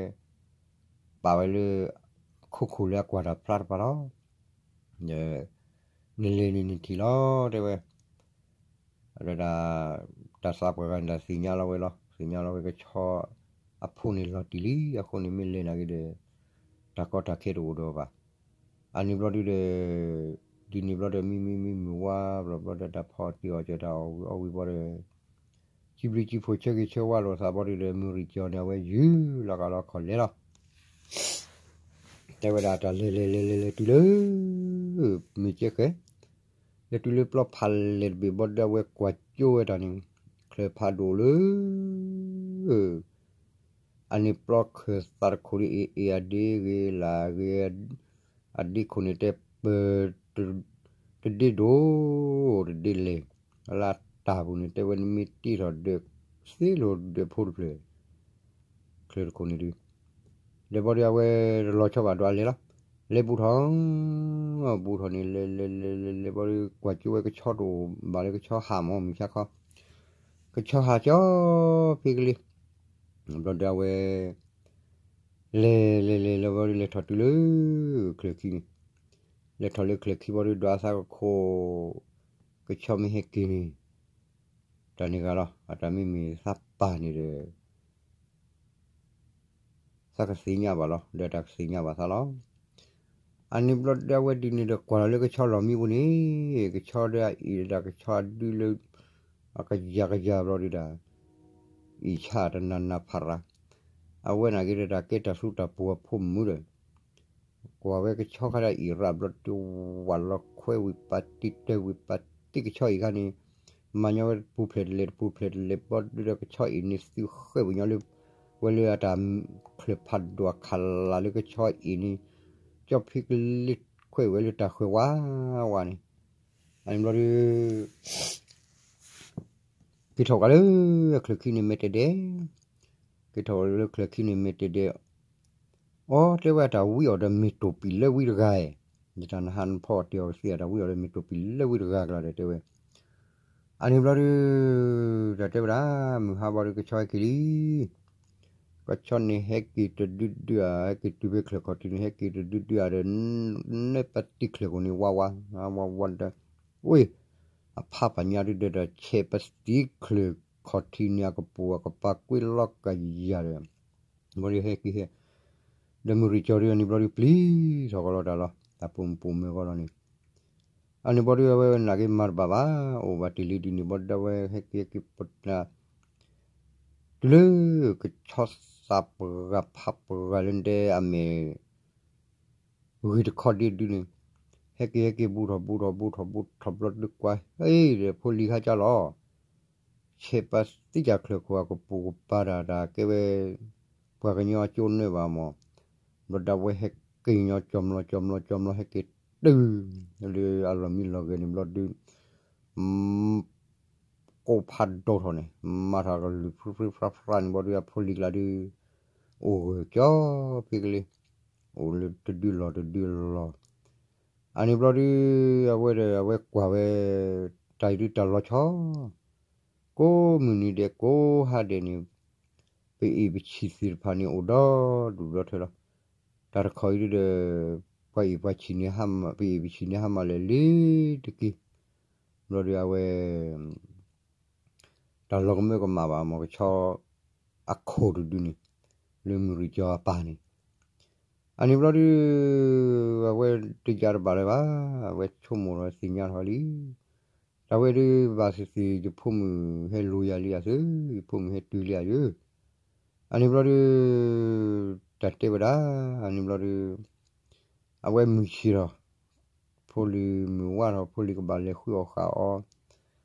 ပာ်ဝဲလၢ ခိခိၣ်လၢအကွၢ်တၢ်ဖျါတပၤလီၤ. နလဲၤန့ၣ်နထံၣ်လီၤ တဲဝဲ ဒီး တၢ်သးပှၢ်ဂၤန့ၣ် တၢ်သ့ၣ်ညါလီၤဝဲလီၤ. သ့ၣ်ညါလီၤဝဲကဆီ အဖိန့ၣ်လီၤတံၢ်လံ အဃိန့ၣ်မ့ၢ်လဲၤနာ်က့ဒီး တၢ်ကီတၢ်ခဲတအိၣ်ဒီးဘၣ်. အန့ၣ်ဘျီဒုဒီး ဒ်န့ၣ်ဘျီဒီး မံမံမံမုၢ်ဝါဘျီဘျီဒီး တၢ်ဖီအီၣ်တ့ၢ်အီၣ်ကၢတၢ်အီၣ်ဝံၤအီၣ်ဝံၤဘျီဒီး စံးဘျုးစံးဖှိၣ်ဆၢဂ့ၤဆၢဝါလိာ်သးဘျီဒုဒီး မုၢ်ရံၣ်ကၠီၤန့ၣ် အဝဲယုၢ်လီၤကးလီၤခီၣ်လဲၤလီၤ. တဲဝဲဒၣ်တၢ်လဲၤလဲၤလဲၤလဲၤလဲၤတုၤလၢ မုၢ်ကဲဃဲၤ လဲၤတုၤလၢပျီဖးလဲၢ်တဘ့ၣ်ဘျီဒု အဝဲကွၢ်ကၠိဝဲတၢ်န့ၣ် ချၢၣ်ဖးဒိၣ်လၢ အန့ၣ်ပျီခၢၣ်သးတခိၣ်ဒီး အ့ၣ်အ့ၣ်အဒ့ဂ့ၤ လၢဂ့ၤ အဒ့ခိၣ်န့ၣ်တဲပၢၢ် တဒ့ဒိၣ် တဒ့လဲၣ် လၢတၢ်ပူၤန့ၣ် တဲဝဲနမ့ၢ်တ့ထီၣ်ဒၢး သ့လိာ်ဒၢးဖိတဖျၢၣ် ချၢၣ်တခိၣ်န့ၣ်ဒု ဒီးဘျီဒုအဝဲတလီၤဆီဘၣ်ဒီးအလဲၤလီၤ. လဲၤဘူးထီၣ်, ဘူးထီၣ်န့ၣ် လဲၤလဲၤလဲၤလဲၤလဲၤဘျီဒီး ကွၢ်ကၠိဝဲကဆီတအိၣ်ဘၣ်လၢကဆီဟးမၢ် မုၢ်ဆါခီ, ကဆီဟးကၠီဖံကလံၤ, ဘျီဒီးအဝဲ လဲၤလဲၤလဲၤလဲၤဘျီဒီး လဲၤထီၣ်တုၤလၢချၢၣ်ခံန့ၣ်, လဲၤထီၣ်လၢချၢၣ်ခံဘျီဒီး ဒွးသးကခိၣ် ကဆီမ့ၢ်ဟဲက့ၤန့ၣ် တၢ်န့ၣ်ဂ့ၤလီၤ. အတၢ်မ့မ့ၢ်သးပၢ်န့ၣ်ဒီး သးကသ့ၣ်ညါဘၣ်လီၤ, ဒီးတၢ်ကသ့ၣ်ညါဘၣ်သးလီၤ. အန့ၣ်ဘျီဒီး အဝဲဒ်န့ၣ်ဒီး ကွၢ်လီၤလၢကဆီလီၢ်မံပူၤန့ၣ်, ကဆီဒီးအအံၤဒၣ် ကဆီအဒုလၢ အကယၤကယၤဘျီဒီးဒၣ် အံၣ်ဆၣ်တနၤနၤဖးရၤ, အဝဲန့ၣ်က့ၤဒီး တၢ်ကဲတၢ်သူတၢ်ပူၤအဖိမုၣ်ဒီး ကွၢ်ဝဲကဆီခါဒၣ်အံၣ်ရၣ်ဘျီဒီး ဝးလီၤခွဲဝံၤပာ်တံၢ်တၢၢ်ဝံၤ ပာ်တံၢ်ကဆီအံၤခါန့ၣ်, မၤညီဝဲတပူၤဖျဲးတလဲၤ တပူၤဖျဲးတလဲၤဘျီဒီး ကဆီအံၤန့ၣ် သုးဃဲၢ်ဝံၤညီလၢ ဝဲလၢအတၢ်ချၢၣ်ဖးဒိၣ်အခးလၢ်လၢကဆီအံၤန့ၣ်, ကၠီဖံကလံၤခွဲးဝဲလၢတၢ်ဃၢၤဝးဝးန့ၣ်, အန့ၣ်ဘျီဒီး က့ၤထီၣ်ကးလၢ ချၢၣ်ခံန့ၣ်မဲာ်တဲၤဒဲး, က့ၤထီၣ်လၢချၢၣ်ခံန့ၣ်မဲာ်တဲၤဒဲး, အီ တဲဝဲ အတၢ်ဝံအီၤဒီးမ့ၢ်တိာ်ပံာ်လၢဝံတဂၤဧါ, ယတၢ်နဟးနဖီအီၤတဲအီၤကသ့ အတၢ်ဝံအီၤဒီးမ့ၢ်တိာ်ပံာ်လၢဝံတဂၤကလီၤဒီး တဲဝဲ, အန့ၣ်ဘျီဒီး တၢ်တဲဝဲဒၣ် မုၢ်ဟါဘျီဒီး ကဆီဟဲက့ၤလံ, ကဆီန့ၣ်ဟဲက့ၤတဒုဒုဧါ, ဟဲက့ၤတုၤဖဲချၢၣ်ခီၣ်ထံးန့ၣ် ဟဲက့ၤတဒုဒုဧါဒီး နဲပတံၢ်ချၢၣ်ခိၣ်န့ၣ် ဝးဝး ဝးဝးဒီး အိၣ် အဖးပာ်ညါဒုဒီး ဆဲးပတံၢ်ချၢၣ်ခီၣ်ထံးန့ၣ် အကပိာ်အကပၤကွံလီၤကယၤဒီး ဘျီဒီးဟဲက့ၤဟဲ, ဒီးမုၢ်ရံၣ်ကၠီၤဒီးန့ၣ်ဘျီဒီး ပျံၤထီၣ်ကီးလီၤတၢ်လီၤ တၢ်ပိာ်မုၣ်ပိာ်မၢၤကီးလီၤန့ၣ်, အန့ၣ်ဘျီဒီး အဝဲနာ်က့မၤတဘၣ်ဘၣ် အိၣ်ဘၣ်တ့ၢ်လံဒ်န့ၣ်ဘျီဒီး အဝဲဟဲက့ၤဟဲက့ၤပတၢ် တုၤလၢ ကဆီသးပှၢ်ဖးပှၢ်လၢဒဲအမဲာ် ဂ့ၤတခီဒ့ဒုန့ၣ်, ဟဲက့ၤဟဲက့ၤဘူးထီၣ်ဘူးထီၣ်ဘူးထီၣ်ဘူးထီၣ်ဘျီဒုကွၢ် ဟဲဒီးဖိလံၤခါကၢ်လီၤ, ဆဲးပသံကၢ်ချၢၣ်ခိၣ်အကပိာ်ကပၤတၢ်တၢ်ကဲဝဲ ပှၤကညီအကၠိနၢဘၣ်မး, ဘျီဒီးအဝဲဟဲက့ၤညီကၠီၤမျိာ်ကၠီၤမျိာ်ကၠီၤမျိာ်ဟဲက့ၤတုၤ လၢအလီၢ်မံလီၢ်ဂဲၤန့ၣ်ဘျီဒု ကိးဖးဒိၣ်ထီၣ်န့ၣ် မၤထီၣ်ကလုၢ်ဖျြံဖျြံဖျါဖျါန့ၣ်ဘျီဒု အဖိလံၤကျါဒု အိၣ်ဂၢၢ်ကၠီဖံကလံၤ အိၣ်လၢတဒုလီၢ်တဒုလီၢ်, အန့ၣ်ဘျီဒု အဝဲဒီးအဝဲကွၢ်ဝဲ တၢ်အံၤဒုတၢ်လီၤဆီ ကိးမုၢ်နံၤဒဲးကိးဟါဒဲးန့ၣ် ပအ့ၣ်ပဆံၣ်သ့ၣ်တဖၣ်န့ၣ်အိၣ်ဒီဒူၣ်ဒီထၢလီၤ, တၢ်တခီအံၤဒုဒီး ပှၤအ့ၣ်ပှၤဆံၣ်န့ၣ် ပအ့ၣ်ပဆံၣ်န့ၣ်ဟါမၢ်လၢာ်လံတက့ၢ်, ဘျီဒုအဝဲ တၢ်လီၤကမၢကမၣ်ဘၣ်မၢ်ကဆီ အခိၣ်တဒုန့ၣ် လၢမုၢ်ရံၣ်ကၠီၤအပၢ်န့ၣ်, အန့ၣ်ဘျီဒု အဝဲတယါတဘၣ်လၢၤဘၣ်, အဝဲဆိကမိၣ်ထီၣ်သ့ၣ်ညါထီၣ်လံ, တၢ်ဝဲဒုဘၣ်သ့ၣ်သ့ၣ် ယဖိမုၣ်ဟဲလိၤယၤလံဧါသၢ, ယဖိမုၣ်ဟဲတုၤလံဧါယၢ, အန့ၣ်ဘျီဒု တၢ်တဲဝဲဒၣ်, အန့ၣ်ဘျီဒု အဝဲမုၢ်ဆ့ၣ်ထီၣ် ဖိလံၤမုၢ်ဝါထီၣ် ဖိလံၤကဘၣ်လဲၤဃုအီၣ်ဃုအီ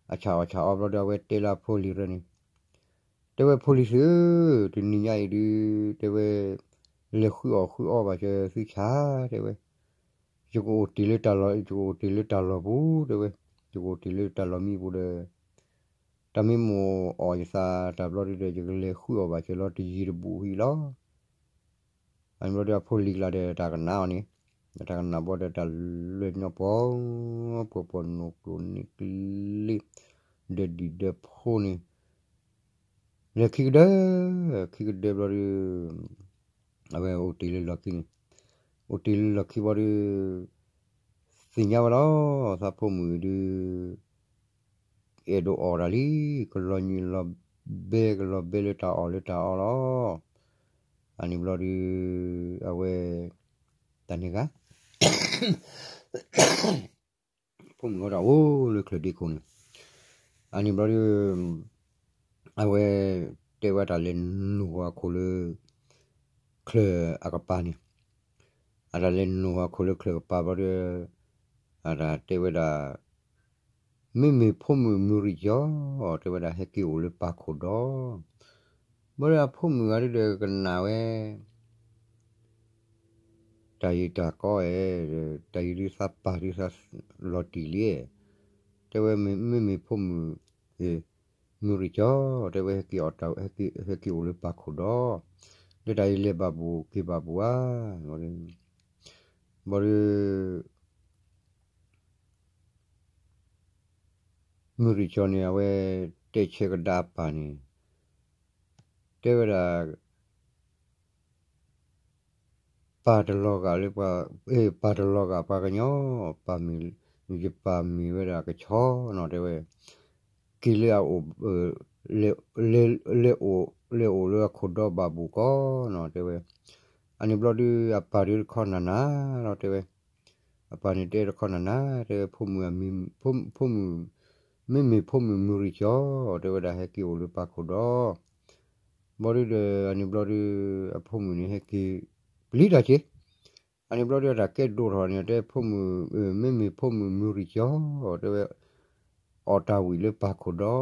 အဆၣ်အီၣ်ဆၣ်အီဘျီဒီး အဝဲတဲလၢအဖိလံၤရဲၣ်န့ၣ်, တဲဝဲဖိလံၤသ့ၣ်ဧၢ, တနံၤညါအံၤဒု တဲဝဲ လဲၤဃုအီၣ်ဃုအီဘၣ်စၢၤသုဆၣ် တဲဝဲ, ယကအိၣ်တ့ၢ်လၢတၢ်လီၢ် ယကအိၣ်တ့ၢ်လၢတၢ်လီၢ်ပူၤ တဲဝဲ, ယကအိၣ်တ့ၢ်လၢတၢ်လီၢ်မံပူၤဒီး တၢ်မ့ၢ်မိၣ်အီၣ်ယသးတၢ်ဘျီဒုဒီး ယကလဲၤဃုအီၣ်ဘၣ်စၢၤလီၤတယံၤတဘူးဟံၣ်လီၤ. အန့ၣ်ဘျီဒီးအဖိလံၤကျါဒီးတၢ်ကနၣ်အီၤန့ၣ်, တၢ်ကနၣ်ဘျီဒီးတၢ်လၢာ်ညီပှီၤ, ပှီၤပှီၤနိးကျိၤန့ၢ်ကျ့, ဒီးဒံၣ်ဒီးဖိန့ၣ်, လဲၤခံကဒၢ, ခံကဒၢဘျီဒီး အဝဲအိၣ်တ့ၢ်လၢလီၢ်ခံန့ၣ်, အိၣ်တ့ၢ်လၢလီၢ်ခံဘျီဒီး သ့ၣ်ညါဝဲလီၤ, သးဖိမုၣ်ဒု အဲၣ်ဒိးအီၣ်တၢ်လံ, ကလီၤညံၣ်လီၤဘဲ ကလီၤဘဲလၢတၢ်အီၣ်လၢတၢ်အီလီၤ. အန့ၣ်ဘျီဒီး အဝဲ တၢ်န့ၣ်ဂ့ၤ ဖိမုၣ်အိၣ်တၢ်အိၣ်လၢချၢၣ်ဒ့ခိၣ်န့ၣ်, အန့ၣ်ဘျီဒီး အဝဲ တဲဝဲတၢ်လဲၤနိၢ်အခိၣ်လၢ ချၢၣ်အကပၤန့ၣ်, အတၢ်လဲၤနိၢ်အခိၣ်လၢချၢၣ်ကပၤဘျီဒီး အတၢ်တဲဝဲဒၣ် မ့မ့ၢ်ဖိမုၣ်မုၢ်ရံၣ်ကၠီၤ တဲဝဲဒၣ်ဟဲက့ၤအိၣ်လၢပၢ်ခိၣ်ဒီး, ဘျီဒီးအဖိမုၣ်ဂၤဒုဒီးကနၣ်ဝဲ တၢ်ယံာ်တၢ်ကီအဲၣ်, တၢ်ယံာ်ဒုသးပၢ်ဒုသးလီၤတံၢ်လံ, တဲဝဲမ့မ့ၢ်ဖိမုၣ် မုၢ်ရံၣ်ကၠီၤ တဲဝဲ ဟဲက့ၤအိၣ်လၢပၢ်ခိၣ်ဒီး, လၢတၢ်အံၤလဲၤဘၣ်ဘူးက့ၤဘၣ်ဘူးဧါ, ဘျီဒီး ဘျီဒုး မုၢ်ရံၣ်ကၠီန့ၣ် အဝဲတဲဆၢကဒါအပၢ်န့ၣ် တဲဝဲဒၣ် ပၢ်တလီၤဂာ်လၢပှၤ, ပၢ်တလီၤဂာ်ပှၤကညီ, ပၢ်မ့ၢ်, ယပၢ်မ့ၢ်ဝဲဒၣ်ကဆီနီၤ တဲဝဲ, က့ၤလၢအအိၣ်, လဲၤအိၣ်လၢအခိၣ်ဒီဘၣ်ဘူၣ်ကီနီၤ တဲဝဲ, အန့ၣ်ဘျီဒုး အပၢ်ဒုးတခီနၤနၤလီၤ တဲဝဲ, အပၢ်န့ၣ်တဲတခီနၤနၤ တဲဝဲ, ဖိမုၣ်, ဖိမုၣ်, မ့မ့ၢ်ဖိမုၣ်မုၢ်ရံၣ်ကၠီ တဲဝဲဒၣ် ဟဲက့ၤအိၣ်လၢပၢ်ခိၣ်ဒီ ဘျီဒုးဒီး အန့ၣ်ဘျီဒုး အဖိမုၣ်န့ၣ်ဟဲက့ၤ ပျံၤတၢ်က့ၤ, အန့ၣ်ဘျီဒုး အတၢ်ကဲဒိၣ်ထီၣ်န့ၣ် တဲဖိမုၣ်, မ့မ့ၢ်ဖိမုၣ်မုၢ်ရံၣ်ကၠီ တဲဝဲ, အီၣ်တၢ်ဝံၣ်လၢပၢ်ခိၣ်ဒီ,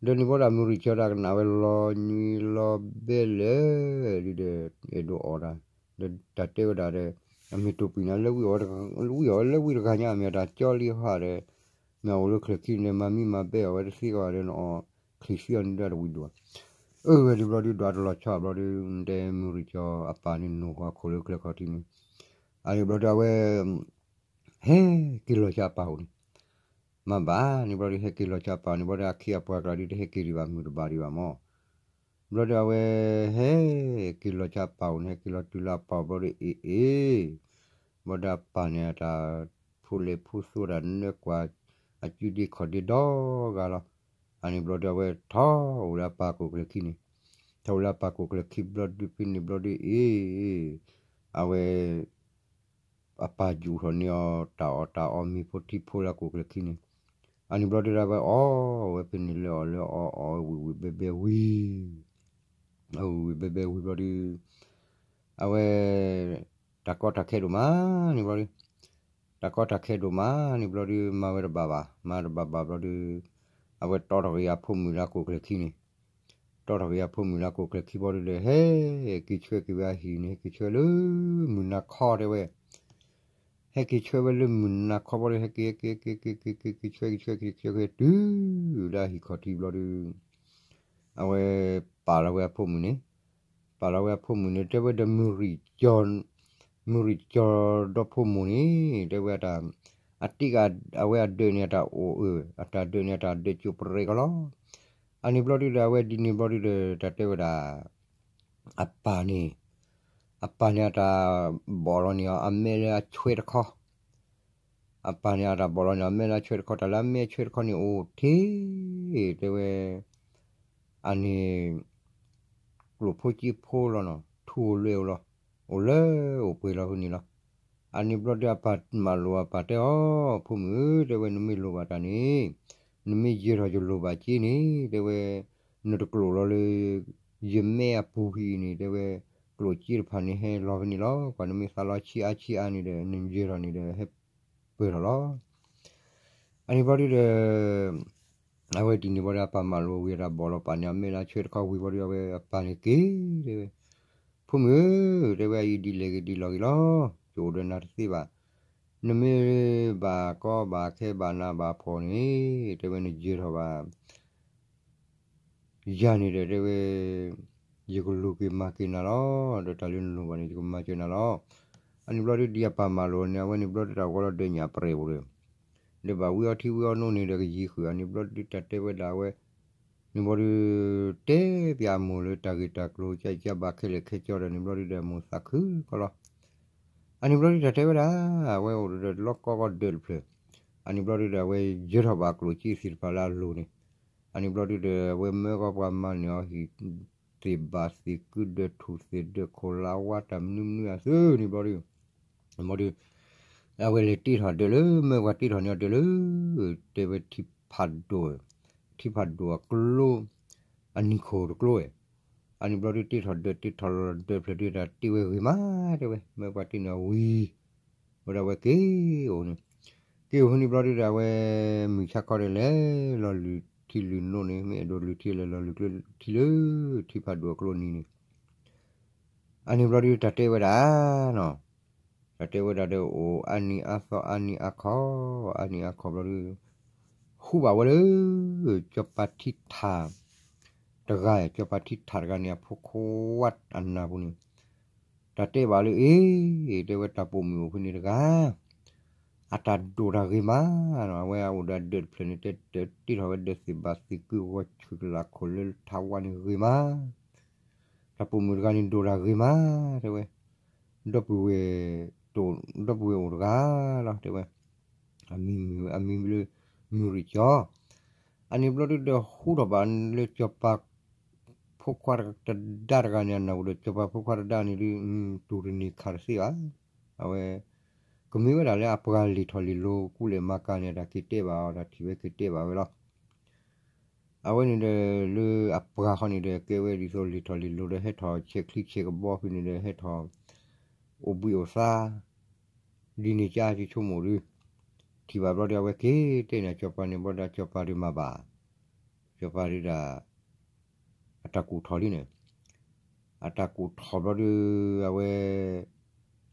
ဒီးန့ၣ်ဘျီဒုး မုၢ်ရံၣ်ကၠီဒၣ်ကနၣ်ဝဲလီၤညွံလီၤဘဲလၢာ် ဒုးဒီး အဲၣ်ဒိးအီၣ်တၢ်, ဒီးတၢ်တဲဝဲဒၣ်ဒီး အမ့ၢ်တိာ်ပှံၢ်နၤလၢဝံၣ်အီၤ, ဝံၣ်အီၤလၢဝံၣ်တဂၤညါ အမ့ၢ်တၢ်ကၠီလံဟါဒီး မ့ၢ်အအိၣ်လၢချၢၣ်ခံန့ၣ် မၤမံမၤဘဲအီၤဝဲတသ့ကီးဒီး နအီၣ်ချံးသံအီၤန့ၣ်ဒီးတဝံၣ်ဒိၣ်, အဝဲန့ၣ်ဘျီဒုး ဒွးတလီၤဆီဘျီဒုး တဲမုၢ်ရံၣ်ကၠီအပၢ်န့ၣ် နိၣ်ဃီခိၣ်လၢချၢၣ်ခီၣ်ထံးန့ၣ်, အန့ၣ်ဘျီဒုး အဝဲ ဟဲက့ၤလီၤဆှးအပၢ်အိၣ်န့ၣ်, မၤဘၣ်န့ၣ်ဘျီဒုး ဟဲက့ၤလီၤဆှးအပၢ်န့ၣ်ဘျီဒုး အခ့အပှၤကျါဒုး တဟဲက့ၤဒံးဘၣ် မုၢ်တဘၣ်ဒံးဘၣ်မၢ်, ဘျီဒုး အဝဲ ဟဲက့ၤလီၤဆှးအပၢ်အိၣ်န့ၣ် ဟဲက့ၤလီၤတုၤလၢအပၢ်အိၣ်ဘျီဒုး အ့ၣ်အ့ၣ်, ဘျီဒုးအပၢ်န့ၣ် အတၢ်ဖိလဲၤဖိသိတၢ်နၢကွၢ် အစုဒ့ခီၣ်ဒ့ဒီဂၤလီၤ, အန့ၣ်ဘျီဒုး အဝဲထီၣ်အိၣ်လၢအပၢ်ကိးကျၢၢ်ခံန့ၣ်, ထီၣ်အိၣ်လၢအပၢ်ကိးကျၢၢ်ခံဘျီဒုး ဖဲန့ၣ်ဘျီဒုး အ့ၣ် အဝဲ အပၢ်ယူာ်ထီၣ်န့ၢ်အီၤ တၢ်အီၣ်တၢ်အီမ့ၤဖိထံဖိလၢအကိးကျၢၢ်ခံန့ၣ်, အန့ၣ်ဘျီဒုးဒၣ်ဝဲအီၣ်ဝဲဖဲန့ၣ်လၢအီၣ်လၢအီၣ်အီၣ်ဝဲဝံၣ်ဝံၣ်ဘဲဘဲဝံၤ, ဝံၣ်ဝံၣ်ဘဲဘဲဝံၤဘျီဒုး, အဝဲ တၢ်ကီတၢ်ခဲဒိၣ်မးန့ၣ်ဘျီဒုး, တၢ်ကီတၢ်ခဲဒိၣ်မးန့ၣ်ဘျီဒုး မၤဝဲတဘၣ်ဘၣ် မၤတဘၣ်ဘၣ်ဘျီဒုး, အဝဲတီထီၣ်က့ၤအဖိမုၣ်လၢအကိးကျၢၢ်ခံန့ၣ်, တီထီၣ်က့ၤအဖိမုၣ်လၢအကိးကျၢၢ်ခံဘျီဒုးဒီး ဟဲက့ၤဆွဲက့ၤဝဲအဟံၣ်န့ၣ် ဟဲက့ၤဆွဲလၢမုၢ်နၤခီတဲဝဲ, ဟဲက့ၤဆွဲဝဲလၢမုၢ်နၤခီဘျီဒုး ဟဲက့ၤ ဟဲက့ၤ ဟဲက့ၤ ဟဲက့ၤ ဟဲက့ၤ ဟဲက့ၤဆွဲက့ၤဆွဲက့ၤတုၤလၢအဟံၣ်ခီၣ်ထံးဘျီဒုး, အဝဲပာ်လီၤဝဲအဖိမုၣ်န့ၣ်, ပာ်လီၤဝဲအဖိမုၣ်န့ၣ် တဲဝဲဒီး မုၢ်ရံၣ်ကၠီ မုၢ်ရံၣ်ကၠီဒီဖိမိၢ်န့ၣ် တဲဝဲတၢ်, အတ့ၢ်က အဝဲအဒၢးန့ၣ် အတၢ်အိၣ်အၢ အတၢ်ဒၢးန့ၣ် အတၢ်ဒၢးကၠိပရဲကီလီၤ, အန့ၣ်ဘျီဒုးဒီး အဝဲဒ်န့ၣ်ဘျီဒုးဒီး တၢ်တဲဝဲဒၣ် အပၢ်န့ၣ်, အပၢ်န့ၣ်အတၢ်ဘီၣ်လီၤန့ၢ်အီၤ အမဲလၢအဆွဲတခီ, အပၢ်န့ၣ်အတၢ်ဘီၣ်လီၤန့ၢ်အီၤ အမဲလၢအဆွဲတခီ တၢ်လၢအမဲအဆွဲတခီန့ၣ်အိၣ်ထဲ, တဲဝဲ, အန့ၣ် ကျိၣ်ဖိစ့ဖိလီၤနီၤ ထူဧိၤလွဲၢ်ဧိၤလီၤ, အိၣ်လၢအိၣ်ပှဲၤလီၤဖဲန့ၣ်လီၤ, အန့ၣ်ဘျီဒုးအပၢ်မၤလိာ်အပၢ်တဲအီၤ ဖိမုၣ်ဧၢ တဲဝဲ နမ့ၢ်လိၣ်ဘၣ်တၢ်န့ၣ်, နမ့ၢ်ယၢၤထီၣ်ယလိၣ်ဘၣ်က့န့ၣ် တဲဝဲ, နတကျိၣ်လီၤလၢ ယမဲအပူၤဖဲအံၤန့ၣ် တဲဝဲ, ကျိၣ်စ့တဖၣ်န့ၣ်ဟဲလီၤဖဲန့ၣ်လီၤ, ပှၤနမ့ၢ်သးလီဆံးအါဆံးအါန့ၣ်ဒီး နယၢၤထီၣ်န့ၣ်ဒီး ဟဲပၢၢ်ထီၣ်လီၤ, အန့ၣ်ဘျီဒုးဒီး အဝဲဒ်န့ၣ်ဘျီဒီး အပၢ်မၤလိာ်ဝံၤအတၢ်ဘီၣ်လီၤပာ်န့ၢ် အမဲလၢအဆွဲတခီဝံၤဘျီဒီး အဝဲအပၢ်န့ၣ်က့ၤ တဲဝဲ, ဖိမုၣ်ဧၢ တဲဝဲ အအံၤဒ်လဲၣ်ဂ့ၤဒ်လဲၣ်ဂ့ၤလီၤ, ယအိၣ်ဒီးနၤတသ့ဘၣ်, နမ့ၢ်ဘၣ်ကီဘၣ်ခဲဘၣ်နးဘၣ်ဖှီၣ်န့ၣ် တဲဝဲ နယၢၤထီၣ်ဘၣ် ယၤန့ၣ်ဒီး တဲဝဲ, ယကလိၣ်က့ၤမၤက့ၤနၤလီၤ, ဒီးတၢ်လၢနလိၣ်ဘၣ်န့ၣ် ယကမၤစၢၤနၤလီၤ, အန့ၣ်ဘျီဒုးဒ်အပၢ်မၤလိာ်န့ၣ် အဝဲန့ၣ်ဘျီဒုးတၢ်ဂီၤလီၤဒီးညၣ်ပရဲၣ်ပူၤဒီး ဒီးဘၣ်ဝံအီထံဝံအီနိန့ၣ်ဒီး ကယံၤဃုာ် အန့ၣ်ဘျီဒုးတၢ်တဲဝဲဒၣ်ဝဲ, န့ၣ်ဘျီဒုး တဲပၠးအမိၢ်လၢတၢ်ဂ့ၢ်တၢ်ကျိၤ ကၠၢ်ကၠၢ်ဘၣ်ခဲလၢာ်ခဲဆ့ဒီး န့ၣ်ဘျီဒုးဒီးအမိၢ်သးခုကီလီၤ, အန့ၣ်ဘျီဒုးတၢ်တဲဝဲဒၣ် အဝဲအိၣ်ဒီးလီၢ်ကီကီၢ်ဒၢးတဖျၢၣ်, အန့ၣ်ဘျီဒုးဒီး အဝဲယၢၤထီၣ်ဘၣ်ကျိၣ်စ့သ့ၣ်တဖၣ်လၢအလိၤန့ၣ်, အန့ၣ်ဘျီဒုးဒီး အဝဲမၢကီၢ်ပှၤမၤန့ၢ်အီၤဟံၣ် သ့ၣ်ဘၣ်သ့ၣ်ကုဒီးထူၣ်သ့ၣ်ဒီးခိၣ်လါဝါတၢ်မနုၤမနုၤအသုန့ၣ်ဘျီဒုး, ဘျီဒုး အဝဲလဲၤတ့ထီၣ်ဒၢးလၢ မၢပှၤတ့ထီၣ်န့ၢ်အီၤဒၢးလၢ တဲဝဲထံဖးဒိၣ်, ထံဖးဒိၣ်အကျိ အနံၤခိၣ်တကျိဝဲ, အန့ၣ်ဘျီဒုးတ့ထီၣ်ဒၢး တ့ထီၣ်လီၤဒၢးဖျၢၣ်ဒုးတၢ်တ့ဝဲဂ့ၤမး တဲဝဲ မၢပှၤတ့န့ၢ်အီၤဝံၤ, ဝဲဒၣ်ဝဲက့ၤအိၣ်န့ၣ်, က့ၤအိၣ်ဖဲန့ၣ်ဘျီဒုးဒီး အဝဲမုၢ်ဆါခီဒီးလဲၤလီၤလုၢ်ထံလုၢ်နိန့ၣ် မ့ၢ်အဲၣ်ဒိးလုၢ်ထံလဲၤလီၤလုၢ်ကျိထံလၢ ထံဖးဒိၣ်အကျိနံၤန့ၣ် အန့ၣ်ဘျီဒုးတၢ်တဲဝဲဒၣ်နီၤ, တၢ်တဲဝဲဒၣ်ဒီးအိၣ်အါနံၤအါသီအါနံၤအါခီ, အါနံၤအါခီဘျီဒုး ဟူးဘၣ်ဝဲလၢ ကၠီပၤထံထၣ်တဂၤ, ကၠီပၤထံထၣ်တဂၤန့ၣ် အဖိခွါအနၢ်ပူၤန့ၣ် တၢ်တဲဘၣ်လၢအ့ၣ် တဲဝဲတၢ်ပိာ်မုၣ်အိၣ်ဖဲန့ၣ်တဂၤ အတၢ်ဒိၣ်တၢ်ဂ့ၤမးနီၤ, အဝဲအအိၣ်ဒီးအဒၢးတဖျၢၣ်န့ၣ် တဲတၢ်တ့ထီၣ်ဝဲဒီးသ့ၣ်ဘၣ်သ့ၣ်ကုဂီၤဆူၣ်ကလၢ်ခိၣ်လၢထးဝါန့ၣ်ဂ့ၤမး, တၢ်ပိာ်မုၣ်တဂၤန့ၣ်ဒိၣ်တၢ်ဂ့ၤမး တဲဝဲ, ဒီပုၢ်ဝဲၢ် ဒီပုၢ်ဝဲၢ်အိၣ်တဂၤလီၤ တဲဝဲ, အမံၤလၢ မုၢ်ရံၣ်ကၠီ အန့ၣ်ဘျီဒုဒီးဟူထီၣ်ဘၣ်လၢစီၤပၤ ဖိခွါတဒါတဂၤန့ၣ် အနၢ်ဟူဒီးစီၤပၤဖိခွါတဒါန့ၣ်ဒုး တူၢ်တန့ၢ်ခါတသ့ဘၣ်, အဝဲ ကမ့ၢ်ဝဲဒၣ်လၢအပှၤလံာ်ထီၣ်လံာ်လိၤကူလဲၣ်မၤကၤန့ၣ် တၢ်က့ၤတဲဘၣ်အီၤ တၢ်ထံၣ်ဝဲက့ၤတဲဘၣ်ဝဲလီၤ. အဝဲန့ၣ်ဒီးလၢအပှၤဃီန့ၣ်ဒီး ကဲဝဲဒ်သိးလံာ်ထီၣ်လံာ်လိၤဒီး ဟဲထီၣ်ဆဲးချံဆဲးကဘီဖဲန့ၣ်ဒီး ဟဲထီၣ်အိၣ်ဘှံးအိၣ်သါ ဒ်န့ၣ်ကါက့ၤဆိကမိၣ်ဒုး ထံၣ်ဘၣ်ဘျီဒီး အဝဲက့ၤတဲန့ၣ် စီၤပၤန့ၣ်ဘျီဒီး စီၤပၤဒုးမၤဘၣ်, စီၤပၤဒုးဒၣ် အတၢ်ကူၣ်ထီၣ်လံန့ၣ်, အတၢ်ကူၣ်ထီၣ်ဘျီဒုး အဝဲ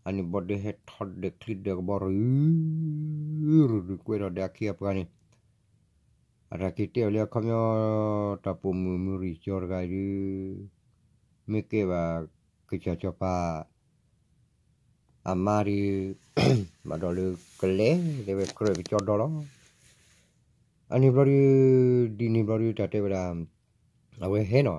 အန့ၣ်ဘျီဒုးဟဲထီၣ်ဒီးချံဒီးကဘီရူၤ ရူၤရူၤကွဲထီၣ်ဒီးအခ့အပှၤန့ၣ်, အတၢ်က့ၤတဲအီၤလၢအခီပညီ တၢ်ပိာ်မုၣ်မုၢ်ရံၣ်ကၠီတဂၤအံၤဒုး မ့ၢ်ကဲဘၣ်ကစၢ်စီၤပၤ အမါဒုး ဘၣ်ဒီးလၢကလဲၤ တဲဝဲကြၢးကကၠီဒီလီၤ. အန့ၣ်ဘျီဒုး ဒ်န့ၣ်ဘျီဒုး တၢ်တဲဝဲဒၣ် အဝဲဟဲနီၤ,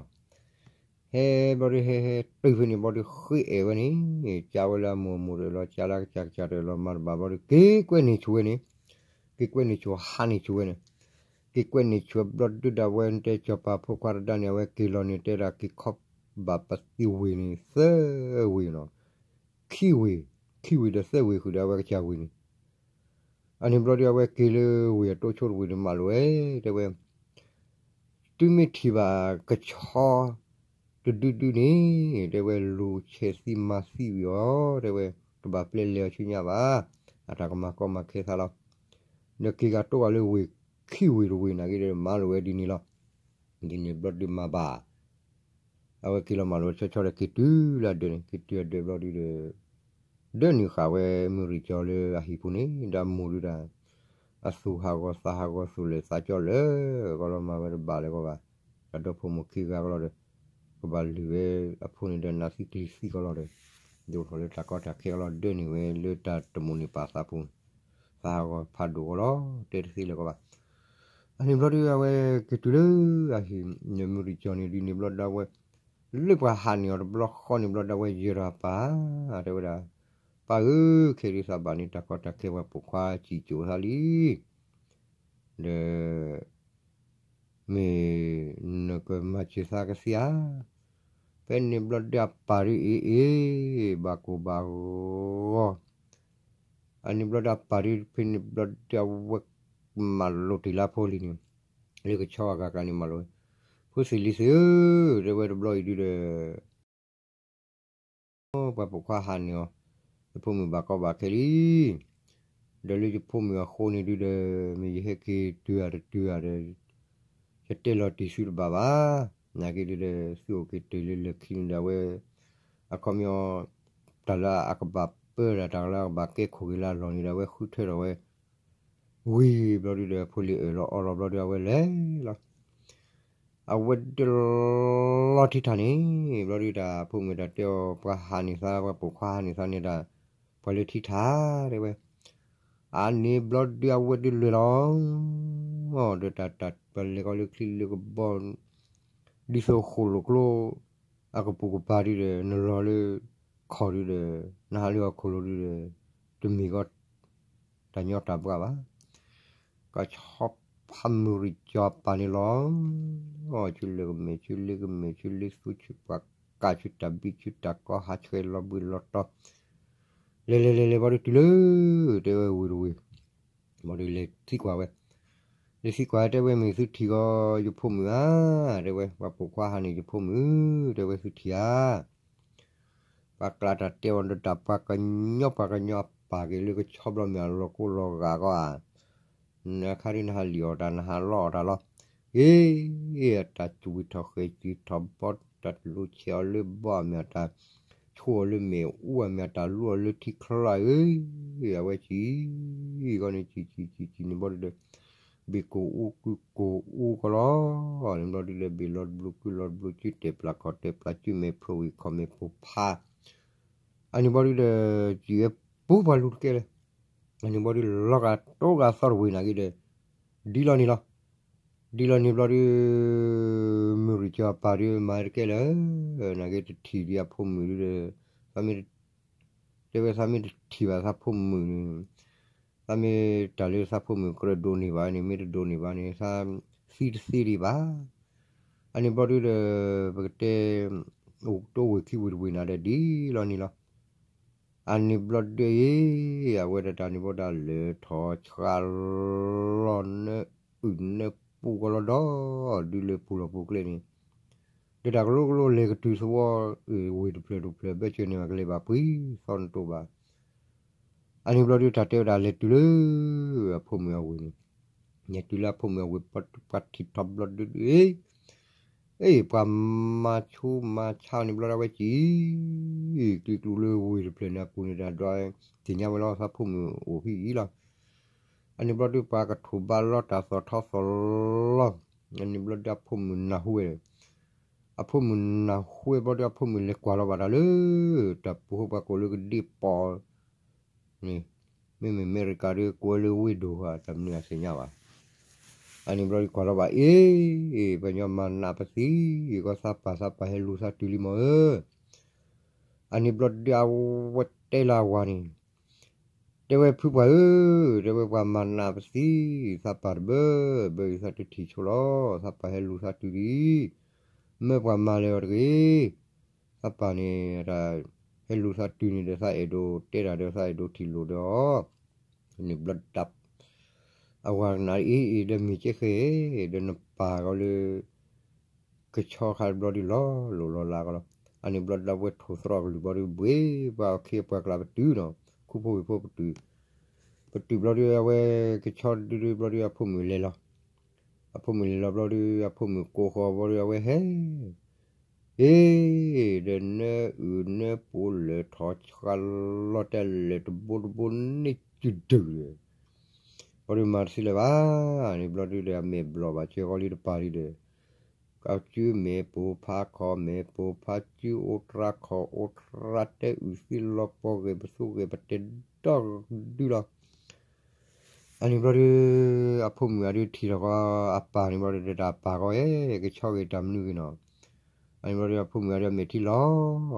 ဟဲဘျီဒုး ဟဲဟဲတုၤဖဲန့ၣ်ဘျီဒုး ဃ့အဲၣ်ဝဲန့ၣ်, ကးဝဲလၢအမိၢ်အမိၢ်တအၢၣ်လီၤ ကးလၢအကစၢ်ကစၢ်တအၢၣ်လီၤ မၤတဘၣ်ဘျီဒုး က့ၤကွဲန့ၢ်ဆူၣ်ဝဲန့ၣ်, က့ၤကွဲန့ၢ်ဆူၣ်ဟးန့ၢ်ဆူၣ်ဝဲန့ၣ်, က့ၤကွဲန့ၢ်ဆူၣ်ဘျီဒုး ဒၣ်ဝဲတဲစီၤပၤဖိခွါတဒါန့ၣ် အဝဲက့ၤလီၤန့ၣ် တဲဒၣ်က့ၤခီဘၣ်ပသံဝ့ၢ်န့ၣ် သၢဝ့ၢ်နီၤ, ခံဝ့ၢ်, ခံဝ့ၢ်ဒီးသၢဝ့ၢ်ဃုာ်ဒီးအဝဲကစၢ်ဝ့ၢ်န့ၣ် အန့ၣ်ဘျီဒုး အဝဲက့ၤလၢဝ့ၢ်အတိဆိတဝ့ၢ်န့ၣ် မၤလိာ်ဝဲ, တဲဝဲ, တုၤမ့ၢ်ထံၣ်ဘၣ်ကဆီတဒုဒုန့ၣ် တဲဝဲ လူၤဆဲးသံမၤသံဝံၤအီၤ တဲဝဲ, တဘၣ်ပျဲလဲၤအီၤဆူညါဘၣ်, အတၢ်ကမၤကီမၤခဲသးလီၤ. ဒီးက့ၤဂၤတိၢ်ဂၤလၢဝ့ၢ်ခံဝ့ၢ်တဝ့ၢ်နာ်က့ဒီး မၤလိာ်ဝဲဒ်န့ၣ်လီၤ. ဒ်န့ၣ်ဘျီဒုးမၤဘၣ် အဝဲက့ၤလီၤမၤလိာ်ဆီဆီဒီး က့ၤတုၤလၢအဒၢးန့ၣ်, က့ၤတုၤအဒၢးဘျီဒုးဒီး ဒၢနုာ်ဃာ်ဝဲမုၢ်ရံၣ်ကၠီလၢအဟံၣ်ပူၤန့ၣ် ဒီးအမိၢ်ဒုးဒၣ် အသူၣ်ဟးဂီၤသးဟးဂီၤ သူၣ်လၢာ်သးကၠီလၢာ်ကီလီၤ မၤဝဲတဘၣ်လၢၤကီဘၣ်, တၢ်ဒီဖိမိၢ်ခံဂၤကီလီၤဒီး ကဘၣ်လုၢ်ဝဲအဖိန့ၣ်ဒီး နးသံကျံၤသံကီလီၤဒီး ဒိၣ်ထီၣ်လၢတၢ်ကီတၢ်ခဲကီလီၤ ဒၢနုာ်ဝဲလၢတၢ်တမိၣ်န့ၢ်ပာ်သးပူၤ, သးဟးဂီၤဖးဒိၣ်ကီလီၤ တဲတသ့လၢၤကီဘၣ်. အန့ၣ်ဘျီဒုး အဝဲက့ၤတုၤလၢအဟံၣ် မုၢ်ရံၣ်ကၠီန့ၣ် ဒ်န့ၣ်ဘျီဒုး အဝဲ လၢပှၤဟးန့ၢ်အီၤတဘျီဃီန့ၣ်ဘျီဒုး အဝဲယဲၢ်ထီၣ်ပၢ် တဲဝဲဒၣ်, ပၢ်ဧၢ, ခဲဒုးသးဘၣ်န့ၣ် တၢ်ကီတၢ်ခဲပှၤပိာ်ခွါစံၣ်စိၤသးလံ ဒီး မ့ၢ်နကမၤစၢၤသးကသ့ဧါ. ဖဲန့ၣ်ဘျီဒုးအပၢ်ဒုးအ့ၣ်အ့ၣ် ဘၣ်ကိၢ်ဘၣ်ဂီၤ, အန့ၣ်ဘျီဒုးအပၢ်ဒုး ဖဲန့ၣ်ဘျီဒုးအဝဲမၤလိာ်တ့ၢ်လၢအဖိလံၤန့ၣ်, လၢကဆီအဂၤကးန့ၣ်မၤလိာ်ဝဲ, ဖိသ့ၣ်လံၤသ့ၣ်ဧၢ, တဲဝဲတဘျီအံၤဒုးဒီး ပှၤပိာ်ခွါဟးန့ၢ်အီၤ, ယဖိမုၣ်ဘၣ်ကီဘၣ်ခဲလံ, ဒီးလၢယဖိမုၣ်အဃိန့ၣ်ဒုးဒီး မ့ၢ်ယဟဲက့ၤတုၤဧါတတုၤဧါဒီး ယတဲလီၤတံၢ်သုတဘၣ်ဘၣ်. နာ်က့ဒုးဒီး သုအိၣ်က့ၤတုၤလၢလၢခံန့ၣ်ဒီး အဝဲ အခီပညီ တၢ်လၢအကဘၣ်ပၢဒၣ် တၢ်လၢအကဘၣ်ကဲခိၣ်က့ၤလၢအလီၢ်န့ၣ်ဒီး အဝဲဃုထၢထီၣ်ဝဲ ဝံၤဘျီဒုးဒီး ဖိလံၤအၢၣ်လီၤအီလီၤဘျီဒုး အဝဲလဲၤလီၤ. အဝဲဒၢလီၤထံထၣ်န့ၣ် ဘျီဒုးတၢ်ဖိမုၣ်တၢ်တဲအီၤ ပှၤဟးန့ၢ်သး ပှၤပိာ်ခွါဟးန့ၢ်သးန့ၣ်ဒၣ် ပှၤလၢထံထၣ်တဲဝဲ, အန့ၣ်ဘျီဒုးအဝဲဒုးလဲၤလီၤ ဒီးတၢ်တၢ်ပလဲၤကီလၢချံလၢကဘီ ဒ်သိးဃိၣ်လိာ်ကျိ အကပိာ်ကပၤဒုးဒီး နလီၤလၢ ခီၣ်ဒုးဒီး နဟးလၢဟီၣ်ခိၣ်လိၤဒုးဒီး တမ့ၢ်ကီ တၢ်ညီတၢ်ဘှါဘၣ်. ကဆီဖးမုၢ်ရံၣ်ကၠီပၢ်န့ၣ်လီၤ. ဆူလၢကမဲာ် ဆူလၢကမဲာ် ဆူလၢသူ ဆူပှၤကး ဆူတၢ်ဘံၣ် ဆူတၢ်ကီ ဟးဆှဲးလီၤဘှံးလီၤတီၤ လဲၤလဲၤလဲၤလဲၤဘျီဒုးတုၤလၢ တဲဝဲဝ့ၢ်တဝ့ၢ် ဘျီဒုးလဲၤသံကွၢ်ဝဲ, လဲၤသံကွၢ်တဲဝဲ မ့ၢ်သုထံၣ်ဂီၤယဖိမုၣ်ဧါ, တဲဝဲ ပှၤပိာ်ခွါဟးန့ၢ်ယဖိမုၣ် တဲဝဲသုထံၣ်ဧါ. ပှၤကျါတၢ်တဲအီၤဒီးတၢ်ပှၤကညီ ပှၤကညီအပၢ်က့ၤလၢကဆီဘျီမ့ၢ်အလီၤကိးလီၤဂာ်ကီဧါ, နခါဒုးနဟးလံၣ်အီၣ်တၢ် နဟးလီအီၣ်တၢ်လီၤ. အ့ အတၢ်စူၤဝံၤထီၣ်ဃဲၤစံၤထီၣ်ဘီ တၢ်လူၤဆဲးအီၤလၢဘီအမ့ၢ် တၢ်ဆိအီၤလၢမ့ၣ်အူအမ့ၢ် တၢ်လူၤအီၤလၢထံချါဧၢ, အဝဲစံး ကီန့ၣ်စံးစံးစံးစံးန့ၣ်ဘျီဒုးဒီး ဘ့ၣ်ကိၢ်အူကုကိၢ်အူကီလီၤ. န့ၣ်ဘျီဒုးဒီး ဘ့ၣ်လီၤတဘျုးကုလီၤတဘျုး စုတဲာ်ပျၢ်ခီၣ်တဲာ်ပျၢ် စုမဲာ်ဖျိဝံၤခီၣ်မဲာ်ဖျိဖး အန့ၣ်ဘျီဒုဒီး စံးဝဲပူၤပှၤလူၤတကဲလၢၤ. အန့ၣ်ဘျီဒု လီၤဂာ်တိဂၤသီတဝ့ၤနာ်က့ဒီး ဒ်လီၤန့ၣ်လီၤ. ဒ်လီၤန့ၣ်ဘျီဒု မုၢ်ရံၣ်ကၠီအပၢ်ဒု မၤတကဲလၢၤ, နာ်က့တထံၣ်ဒံးအဖိမုၣ်ဒုဒီး သးမ့ၢ် တဲဝဲသးမ့ၢ်တထံၣ်ဘၣ်သးဖိမုၣ်န့ၣ် သးမ့ၢ်တၢ်လၢသးဖိမုၣ်ကြၢးဒိးန့ၢ်ဘၣ်န့ၣ် မ့ၢ်တဒိးန့ၢ်ဘၣ်န့ၣ် သးသံတသ့ဒံးဘၣ်. အန့ၣ်ဘျီဒုဒီး ပကတဲ အိၣ်ကတိၤဝ့ၢ်ခံဝ့ၢ်တဝ့ၢ်နၤဒီးဒ်လီၤန့ၣ်လီၤ. အန့ၣ်ဘျီဒုအံၤ အဝဲဒၣ်တၢ်န့ၣ်ဘျီဒုလၢထီၣ်ဆှးလီၤနၢအုၣ်နၢပူၤကီးလီၤဒီး ဒုလၢပူၤလီၢ်ပူၤကျဲန့ၣ် ဒီးတၢ်ကလိကလိလဲၤကတုၤသဝီ ဝ့ၢ်တဖျၢၣ်တဖျၢၣ် ဘၢၣ်စၢၤန့ၣ် မ့ၢ်ကလဲၤဘၣ်ပှ့ၤသီနတိၤဘၣ်. အန့ၣ်ဘျီဒုတၢ်တဲဝဲဒၣ်လဲၤတုၤလၢ အဖိမုၣ်အဝ့ၢ်န့ၣ်, လဲၤတုၤလၢအဖိမုၣ်အဝ့ၢ် ပှၤထံၣ်ထီၣ်ဘျီဒုဒု အ့ ပှၤမၤဆူးမၤဆါန့ၣ်ဘျီဒုအဝဲစံး ကျံၤကျူးလၢဝ့ၢ်တဖျၢၣ်န့ၣ်အပူၤန့ၣ် တၢ်ဒွးသ့ၣ်ညါဝဲလီၤ သးဖိမုၣ်အိၣ်ဖဲအံၤလီၤ. အန့ၣ်ဘျီဒုပှၤကထိၣ်ဘါလီၤတၢ်သီၣ်ထီသီၣ်လီၤ. အန့ၣ်ဘျီဒုအဖိမုၣ်နၢ်ဟူဝဲ အဖိမုၣ်နၢ်ဟူဝဲဘျီဒုအဖိမုၣ်လဲၤကွၢ်လီၤဘၣ်တၢ်လၢ တၢ်ပူၤဃိပှၤကိးလၢကဒ့ပီၣ်န့ၣ်, မ့မ့ၢ်အမဲရကၤဒု ကိးဝဲလၢဝ့ၢ်ဒိၣ်ဧါ တၢ်မနုၤအသ့ၣ်ညါဘၣ်. အန့ၣ်ဘျီဒုကွၢ်လီၤဘၣ် အ့ ပှၤညီမၤနးပသံ ကီသးပၢ်သးပၢ်ဟဲလူၤသးတုၤလံမ့ၢ်ဧၢ. အန့ၣ်ဘျီဒုအဝဲတဲလၢအဝၤန့ၣ်, တဲဝဲဖုပှၢ်ဧၢ, တဲဝဲပှၤမၤနးပသံ, သးပၢ်တဘၢဘၢအံၤသးတထံၣ်ဆိလီၤ, သးပၢ်ဟဲလူၤသးတုၤလံ, မၢပှၤမၤလၢအီၤတဂ့ၤ. သးပၢ်န့ၣ် ဟဲလူၤသးတုၤန့ၣ်ဒီး သးအဲၣ်ဒိးတဲတၢ်ဒီး သးအဲၣ်ဒိးထံၣ်လိာ်ဒီးအီၤ, န့ၣ်ဘျီဒု အဝၤကနၣ်အ့ၣ်အ့ၣ်ဒီးမ့ၢ်ကဲဃဲ, ဒီးနပၢ်ကီးလၢ ကဆီခါတဘျီဒုလီၤလိၢ်လီၤလးကီးလီၤ. အန့ၣ်ဘျီဒုအဝဲထိၣ်သတြီၣ်ကလုၢ်ဘျီဒု ဘှ့ပှၤအခ့အပှၤကျါပတုာ်နီၤ, ခူဖိဝ့ၢ်ဖိပတုာ်, ပတုာ်ဘျီဒုအဝဲကဆီဒုဒုဘျီဒုအဖိမုၣ်လဲၤလီၤ. အဖိမုၣ်လဲၤလီၤဘျီဒု အဖိမုၣ်ကိးဃီၤဘျီဒုအဝဲဟဲ အ့ ဒီးနၢအုၣ်နၢပူၤလၢထီၣ်ဆှးလီၤတၢ်လၢာ်တဘိတဘိန့ၣ်စုဒုၣ်ဒီး ဘျီဒုမၤတသ့လၢၤဘၣ်န့ၣ် ဘျီဒုဒီးအမဲာ်ဘျီၣ်ဘၣ်စၢၤဃီလံတပၤလံဒီး ကစုမ့ၢ်ပိာ်ဖးခီၣ်မ့ၢ်ပိာ်ဖးစုအိၣ်တြၢ်ခီၣ်အိၣ်တြၢ် တဲအုၣ်သ့လီၤပှီၢ်ဂ့ၤပသူဂ့ၤပတဲဒီဒုလီၤ. အန့ၣ်ဘျီဒု အဖိမုၣ်အဒုထံၣ်ထီၣ်ဃီအပၢ်န့ၣ်ဘျီဒု တၢ်ပၢ်ဃီဧၢ ကဆီဂ့ၤတၢ်မနုၤဂ့ၤနီၤ. အန့ၣ်ဘျီဒု အဖိမုၣ်အဒုအမဲာ်ထံလီၤ ဘျီဒု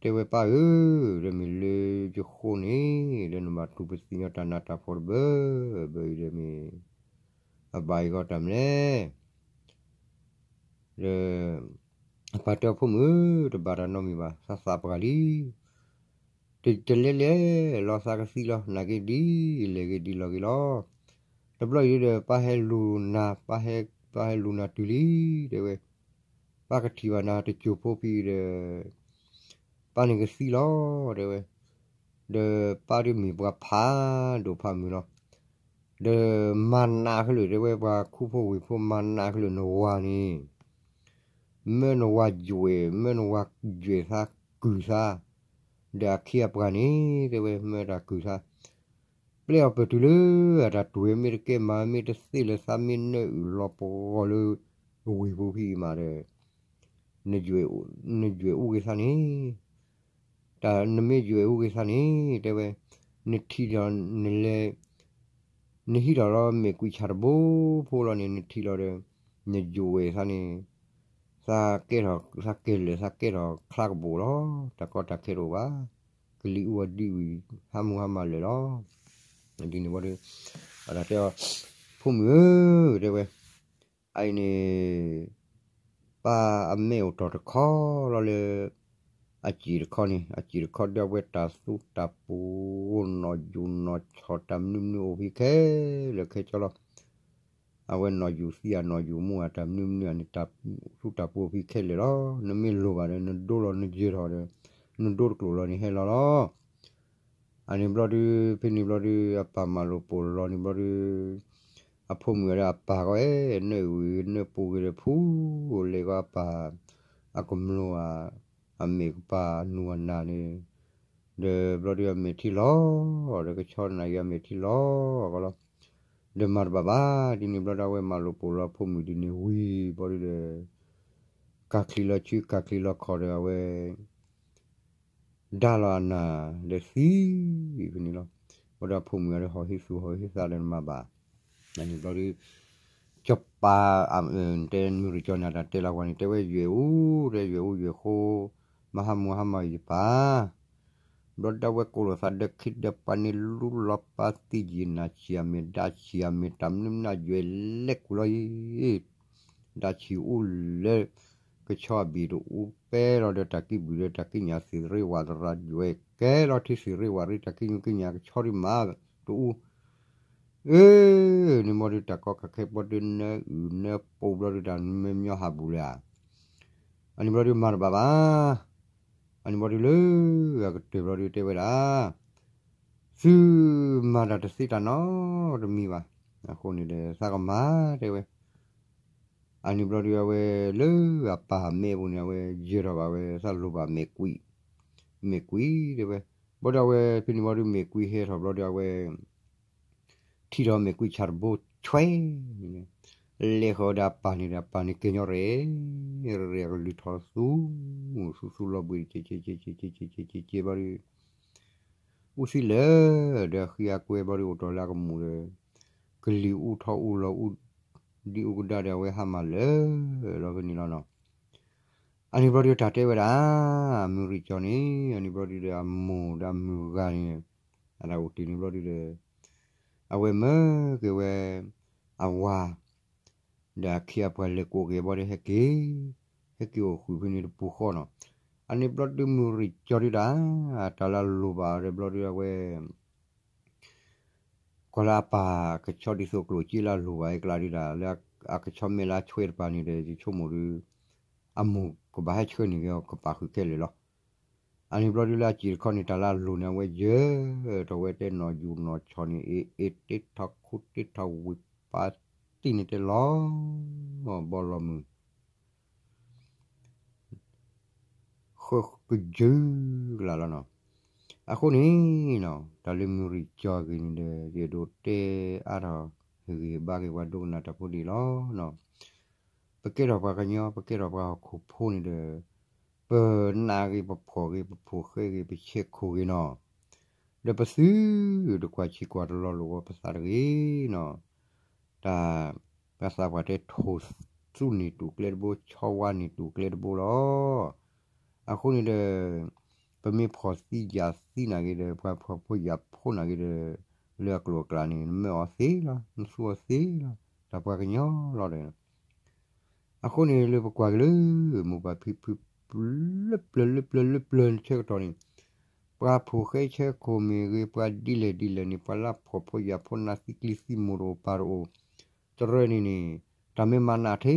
တဲဝဲပၢ်ဧၢ, ဒီးမ့ၢ်လၢယဃိန့ၣ် ဒီးနဘၣ်တူၢ်ပသ့ၣ်ညါတၢ်နးတၢ်ဖှီၣ်တဘၢဘၢအံၤဒီးမ့ၢ် အဘၣ်အံၤဂီၢ်တၢ်မနုၤလဲၣ်. ဒီး အပၢ်တဲအဖိမုၣ်ဧၢ, တဘၣ်တၢ်နီတမံၤဘၣ်, သးသးပှၢ်လံ. တလဲၤလဲၤလီၤသးကသံလီၤ, နာ်က့ဒ်လဲၣ်ဂ့ၤဒ်လီၤဂ့ၤလီၤ. တဘျီအံၤဒီး ပၢ်ဟဲလူၤနၤ, ပၢ်ဟဲ, ပၢ်ဟဲလူၤနၤတုၤလံ, တဲဝဲ, ပၢ်ကထံၣ်ဘၣ်နၤတစိၢ်ဖိဖဲဒီး ပၢ်န့ၣ်ကသံလီၤ, တဲဝဲ. ဒီးပၢ်ဒုးမ့ၢ်ပှၤဖးဒိၣ်ဖးမုၢ်လီၤ. ဒီးမၤနးခဲလၢာ် တဲဝဲ ပှၤခူဖိဝ့ၢ်ဖိမၤနးခဲလၢာ်နဝၤန့ၣ် မၢနဝၤယွဲၢ်, မၢနဝၤယွဲၢ်သး ကုၢ်သး, ဒီးအခ့အပှၤန့ၣ် တဲဝဲ မၢတၢ်ကုၢ်သး, ပျဲအီၤပၢၢ်တုၤလၢအတၢ်တူၢ်ဝဲ မ့ၢ်တကဲမၤ မ့ၢ်တသ့လၢၤသး မ့ၢ်နၢအုၣ်လီၤပဂီၢ်လၢ ဝ့ၢ်ဖိဖဲအံၤမးဒီး နယွဲၢ်အိၣ်ဂ့ၤသးန့ၣ်, တၢ်နမ့ၢ်ယွဲၢ်အိၣ်ဂ့ၤသးန့ၣ် တဲဝဲ, နထံၣ်ဒီး နလဲၤ နဟံးထီၣ်လီၤမ့ၣ်ကွံာ်ဆၣ်တဘိဖိလီၤန့ၣ် နထံၣ်လီၤဒီး နယွဲၢ်သးန့ၣ် သးကဲထီၣ် သးကဲလၢာ် သးကဲထီၣ်ချါကဘိၣ်လီၤ. တၢ်ကီတၢ်ခဲတအိၣ်ဘၣ်. ကလံၤအူအီၤဒံဝံၤ ဟါမူဟါမၢ်လၢာ်လီၤ. ဒ်န့ၣ်ဘျီဒု အတၢ်တဲအီၤ ဖိမုၣ်ဧၢ, တဲဝဲ အအံၤန့ၣ် ပၢ်အမဲာ်အိၣ်ထီၣ်တခီလီၤလၢ အစ့ၣ်တခီန့ၣ် အစ့ၣ်တခီဒုးအဝဲတၢ်သူတၢ်ပူၤ နီၣ်ယူၣ်နီၣ်ဆီၣ်တၢ်မနုၤမနုၤအိၣ်ဖဲခဲလၢာ်ခဲဆ့လီၤ. အဝဲနီၣ်ယူၣ်သံအနီၣ်ယူၣ်မူအတၢ်မနုၤမနုၤန့ၣ် တၢ်သူတၢ်ပူၤအိၣ်ဖဲခဲလၢာ်လီၤ. နမ့ၢ်လိၣ်ဘၣ်ဒီး နဒိလီၤနယၢၤထီၣ်ဒီး နဒိတကျိာ်လီၤန့ၣ်ဟဲလီၤလီၤ. အန့ၣ်ဘျီဒု ဖဲန့ၣ်ဘျီဒု အပၢ်မၤလိာ်ပိာ်လီၤန့ၣ်ဘျီဒု အဖိမုၣ်အဒီးအပၢ်ဃီအဲၣ် နၢအုၣ်နၢပူၤဂ့ၤဒီးဖူ လဲၤဃီအပၢ် အကမျိဧါ အမဲာ်ကပၤနူၤအနၢ်န့ၣ် ဒီးဘျီဒုအမဲာ်ထံလီၤ ဒီးကဆီနၤယံၤအမဲာ်ထံလီၤကီးလီၤ. ဒီးမၤတဘၣ်ဘၣ် ဒ်န့ၣ်ဘျီဒုအဝဲမၤလိာ်ပိာ်လီၤဖိမုၣ်ဒ်န့ၣ်ဝံၤဘျီဒုဒီး ကၢ်ချံးလီၤဆူ ကၢ်ချံးလီၤခီၣ်ဒီးအဝဲ ဒၣ်လီၤအနၢ်ဒီးသံဖဲန့ၣ်လီၤ. ဘၣ်ဒီးအဖိမုၣ်အီၤဒီး ဟီၣ်ဟ့ၣ်သူၣ်ဟီၣ်ဟ့ၣ်သးဒီးနမၤဘၣ်. န့ၣ်ဘျီဒုး ကၠီၤပၤ တဲမုၢ်ရံၣ်ကၠီန့ၣ် တၢ်တဲလီၤဝဲန့ၣ် တဲဝဲယွဲၢ်အူ တဲယွဲၢ်အူယွဲၢ်ဃိ မၤဟါမူဟါမၢ်ယပၢ် ဘျီဒၣ်ဝဲကိးလိာ်သးဒီးခံဒီးပှၤန့ၣ် လူလီၤပာ်သံယံာ်နၤဆံးအမ့ၢ် ဒါဆံးအမ့ၢ် တၢ်မနုၤမနုၤယွဲၢ်လဲၤကွံာ်လီၤအံၤ ဒါဆံးအူလၢ ကဆီအဘံၣ်တအူ ပဲလီၤဒီးတၢ်ကံၢ်ဘုၣ်ဒီးတၢ်ကံၢ်ညၣ်သ့ၣ်ရ့ဝးသရၣ်ယွဲၢ်ကဲလီၤထံသ့ၣ်ရ့ဝးရ့ တၢ်ကံၢ်ညိကံၢ်ညၣ်ကဆီဒုးမၤတအူ အ့ န့ၣ်ဘျီဒုး တၢ်ကီကခဲဘျီဒုး နၢအုၣ်နၢပှိၢ်ဘျီဒုး တၢ်မ့ၢ်မညီဟးဘူးလၢၤဧါ. အန့ၣ်ဘျီဒုး မၤတဘၣ်ဘၣ်. အန့ၣ်ဘျီဒုး လၢအကတၢၢ်ဘျီဒုး တဲဝဲဒၣ် သုမၤတၢ်တသ့တၢ်နီတမံၤဘၣ်. အဃိန့ၣ်ဒီး သးကမၤတဲဝဲ အန့ၣ်ဘျီဒုး အဝဲလၢအပၢ်မဲအပူၤန့ၣ် အဝဲယၢၤထီၣ်ဘၣ်ဝဲ သးလိၣ်ဘၣ်မဲာ်ကွံာ် မဲာ်ကွံာ်တဲဝဲ ဘျီဒုးအဝဲဖဲန့ၣ်ဘျီဒုး မဲာ်ကွံာ်ဟဲထီၣ်ဘျီဒုး အဝဲ ထံၣ်ထီၣ်မဲာ်ကွံာ်ဆၣ်တဘိဆွဲန့ၣ် လဲၤဃီၤဝဲဒၣ်အပၢ်န့ၣ်ဒီး အပၢ်န့ၣ်ကဲညီရဲၣ် ရဲၣ်ကလုၢ်ထီၣ်သူ သူသူလီၤဘှံး ကဲကဲကဲကဲကဲကဲကဲကဲဘျီဒုး အူသံလၢာ် ဒီးဃံအကွဲဘျီဒုး အိၣ်တီၢ်လၢအကမူၣ်ဒီး ကလံၤအူထီၣ်အူလီၤအူ ဒံအူကဒါဒီး အဝဲဟးမၢ်လၢာ်လီၤဖဲန့ၣ်လီၤနီၤ. အန့ၣ်ဘျီဒုးတၢ်တဲဝဲဒၣ် မုၢ်ရံၣ်ကၠီန့ၣ် အန့ၣ်ဘျီဒုးဒီး အမိၢ်ဒီးအမုၢ်ဂၤန့ၣ် အတၢ်အိၣ်တ့ၢ်န့ၣ်ဘျီဒုးဒီး အဝဲမၢက့ၤဝဲ အဝၤ ဒီးအခ့အပှၤလဲၤကိးက့ၤဘျီဒုး ဟဲက့ၤ ဟဲက့ၤအိၣ်ဃုာ်ဖဲန့ၣ်တပူၤဃီနီၤ. အန့ၣ်ဘျီဒုး မုၢ်ရံၣ်ကၠီဒုးတၢ် တၢ်လၢအလိၣ်ဘၣ်အီၤဒီးဘျီဒုး အဝဲ ကွၢ်လၢအပၢ်ကဆီဒ်သိးကျိၣ်စ့လၢအလိၣ်ဘၣ်အံၤကျါဒုးတၢ် လၢအကဆီမဲာ်လၢအဆွဲတပၤန့ၣ်ဒီး ယဆိကမိၣ်ဒုး အမိၢ်ကဘၣ်ဟဲဆှၢန့ၢ်က့ၤအီၤကပာ်ဃုာ်ခဲလၢာ်လီၤ. အန့ၣ်ဘျီဒုးလၢအစံၣ်တခီန့ၣ် တၢ်လၢအလိၣ်န့ၣ် အဝဲယၢၤထီၣ်ဝဲတဲနီၢ်ယူၢ်နီၢ်ဆီၣ်န့ၣ် အ့ၣ်အ့ၣ်တ့ထီၣ်ခူတ့ထီၣ်ဝံၤပာ်တံၢ်န့ၣ်တဲလီၤ ဘီလီၤမုၢ် ဃၢကယုၢ်ကလးလီၤနီၤ. အဃိန့ၣ်နီၤ တၢ်လၢမုၢ်ရံၣ်ကၠီအဂ့ၢ်န့ၣ်ဒီး ယအဲၣ်ဒိးတဲအါထီၣ် ဟ့ၣ်ဂံၢ်ဟ့ၣ်ဘါက့ၤပှၤဒိကနၣ်တၢ်ဖိဒံးလီၤနီၤ. ပကဲထီၣ်ပှၤကညီ ပကဲထီၣ်ပှၤဟီၣ်ခိၣ်ဖိန့ၣ်ဒီး ပနာ်ဂ့ၤ ပဖှီၣ်ဂ့ၤ ပဖိၣ်ဃဲဂ့ၤ ပဆဲးခိၣ်ဂ့ၤနီၤ ဒီးပသုတကွၢ်ဆံးကွၢ်တလီၤလိာ်ဝဲပသးတဂ့ၤနီၤ. တၢ် ပှၤသးပှၢ်တဲ ထိၣ်သူန့ၢ်တူၢ်ကျဲတဘိ ဆီဝါန့ၢ်တူၢ်ကျဲတဘိလီၤ. အဃိန့ၣ်ဒီး ပမ့ၢ်ဖှီၣ်သံယာ်သံနာ်က့ဒီး ပှၤဖှီၣ်ဖိယာ်ဖိနာ်က့ဒီး လၢအကျိၤအကျဲန့ၣ် နမၢအီၤသ့လီၤ နသူအီၤသ့လီၤ တၢ်ပှၤကညီလီၤဒီး အဃိန့ၣ်လၢပကွၢ်က့ၤလၢ မိၢ်ပၢ်ဖံဖု လၢပျၢၤလၢပျၢၤလၢပျၢၤလၢပျၢၤဆၢကတီၢ်န့ၣ် ပှၤဖိၣ်ဃဲဆဲးခိၣ်မ့ၢ်ဂ့ၤ ပှၤဒ်လဲၣ်ဒ်လဲၣ်န့ၣ် ပှၤလၢဖှီၣ်ဖိယာ်ဖိနါသံကျံသံမိၢ်တအိၣ်ပၢ်တအိၣ် တရၢန့ၣ်န့ၣ် တၢ်မ့ၢ်မၤနးထဲ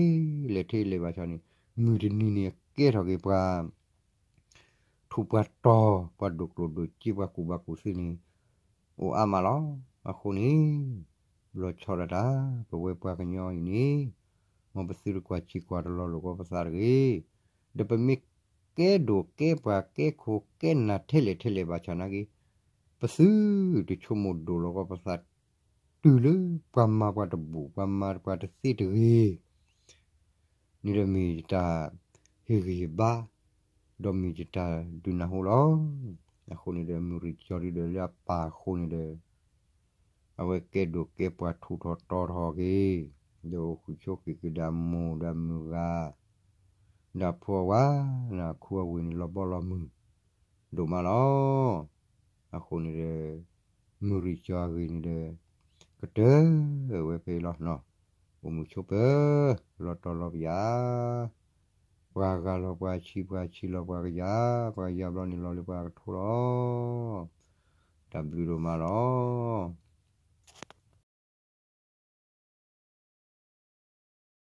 လဲၣ်ထဲလဲၣ်ဘၣ်ဆၣ်န့ၣ် မုၢ်တနံၤန့ၣ် အကဲထီၣ်က့ၤပှၤ ထူးပှၤတီၤ ပှၤဒိၣ်ကျိၣ်ဒိၣ်စ့ ပှၤကူၣ်ဘၣ်ကူၣ်သ့န့ၣ် အိၣ်အါမးလီၤ. အဃိန့ၣ် ဘျီဆီဒၣ်တၢ် ပဝဲပှၤကညီအံၤန့ၣ် မ်ပသုတကွၢ်ဆံးကွၢ်တလီၤလိာ်ကီးပသးတဂ့ၤ. ဒီးပမ့ၢ်ကဲဒိၣ်ကဲပှၤကဲခိၣ်ကဲနၢ်ထဲလဲၣ်ထဲလဲၣ်ဘၣ်ဆၣ်နာ်က့ ပသုတဆိကမိၣ်ဒိၣ်လီၤကီးပသး တုၤလၢပှၤမၤပှၤတဘူၣ် ပှၤမၤပှၤတသ့တဂ့ၤ န့ၣ်ဒီးမ့ၢ်ယတၢ်ဟ့ၣ်ဂံၢ်ဟ့ၣ်ဘါ ဒီးမ့ၢ်ယတၢ်ဒုးနၢ်ဟူလီၤ. အဃိန့ၣ်ဒီး မုၢ်ရံၣ်ကၠီဒုဒီးလၢအပၢ်အဃိန့ၣ်ဒီး အဝဲကဲဒိၣ်ကဲပှၤထူးထီၣ်တီၤထီၣ်က့ၤ ဒီးအိၣ်ဃုာ်ဆိးက့ၤက့ၤဒီးအမိၢ်ဒီးအမုၢ်ဂၤ ဒီးအဖိအဝၤ ဒီးအခူအဝ့ၢ်န့ၣ် လီၤဘီလီၤမုၢ်ဒိၣ်မးလီၤ. အဃိန့ၣ်ဒီး မုၢ်ရံၣ်ကၠီအဂ့ၢ်န့ၣ်ဒီး ကတၢၢ်ဝဲဖဲအံၤလီၤ. အိၣ်မုာ်ဆိးပၢၤ လီၤတီၤလီၤပယၤ ပှၤဂၤလီၤပှၤဆံး ပှၤဆံးလီၤပှၤကယၤ ပှၤကယၤဘျီန့ၣ်လီၤလၢပှၤကထိလီၤ. တၢ်ဘျုးဒိၣ်မးလီၤ.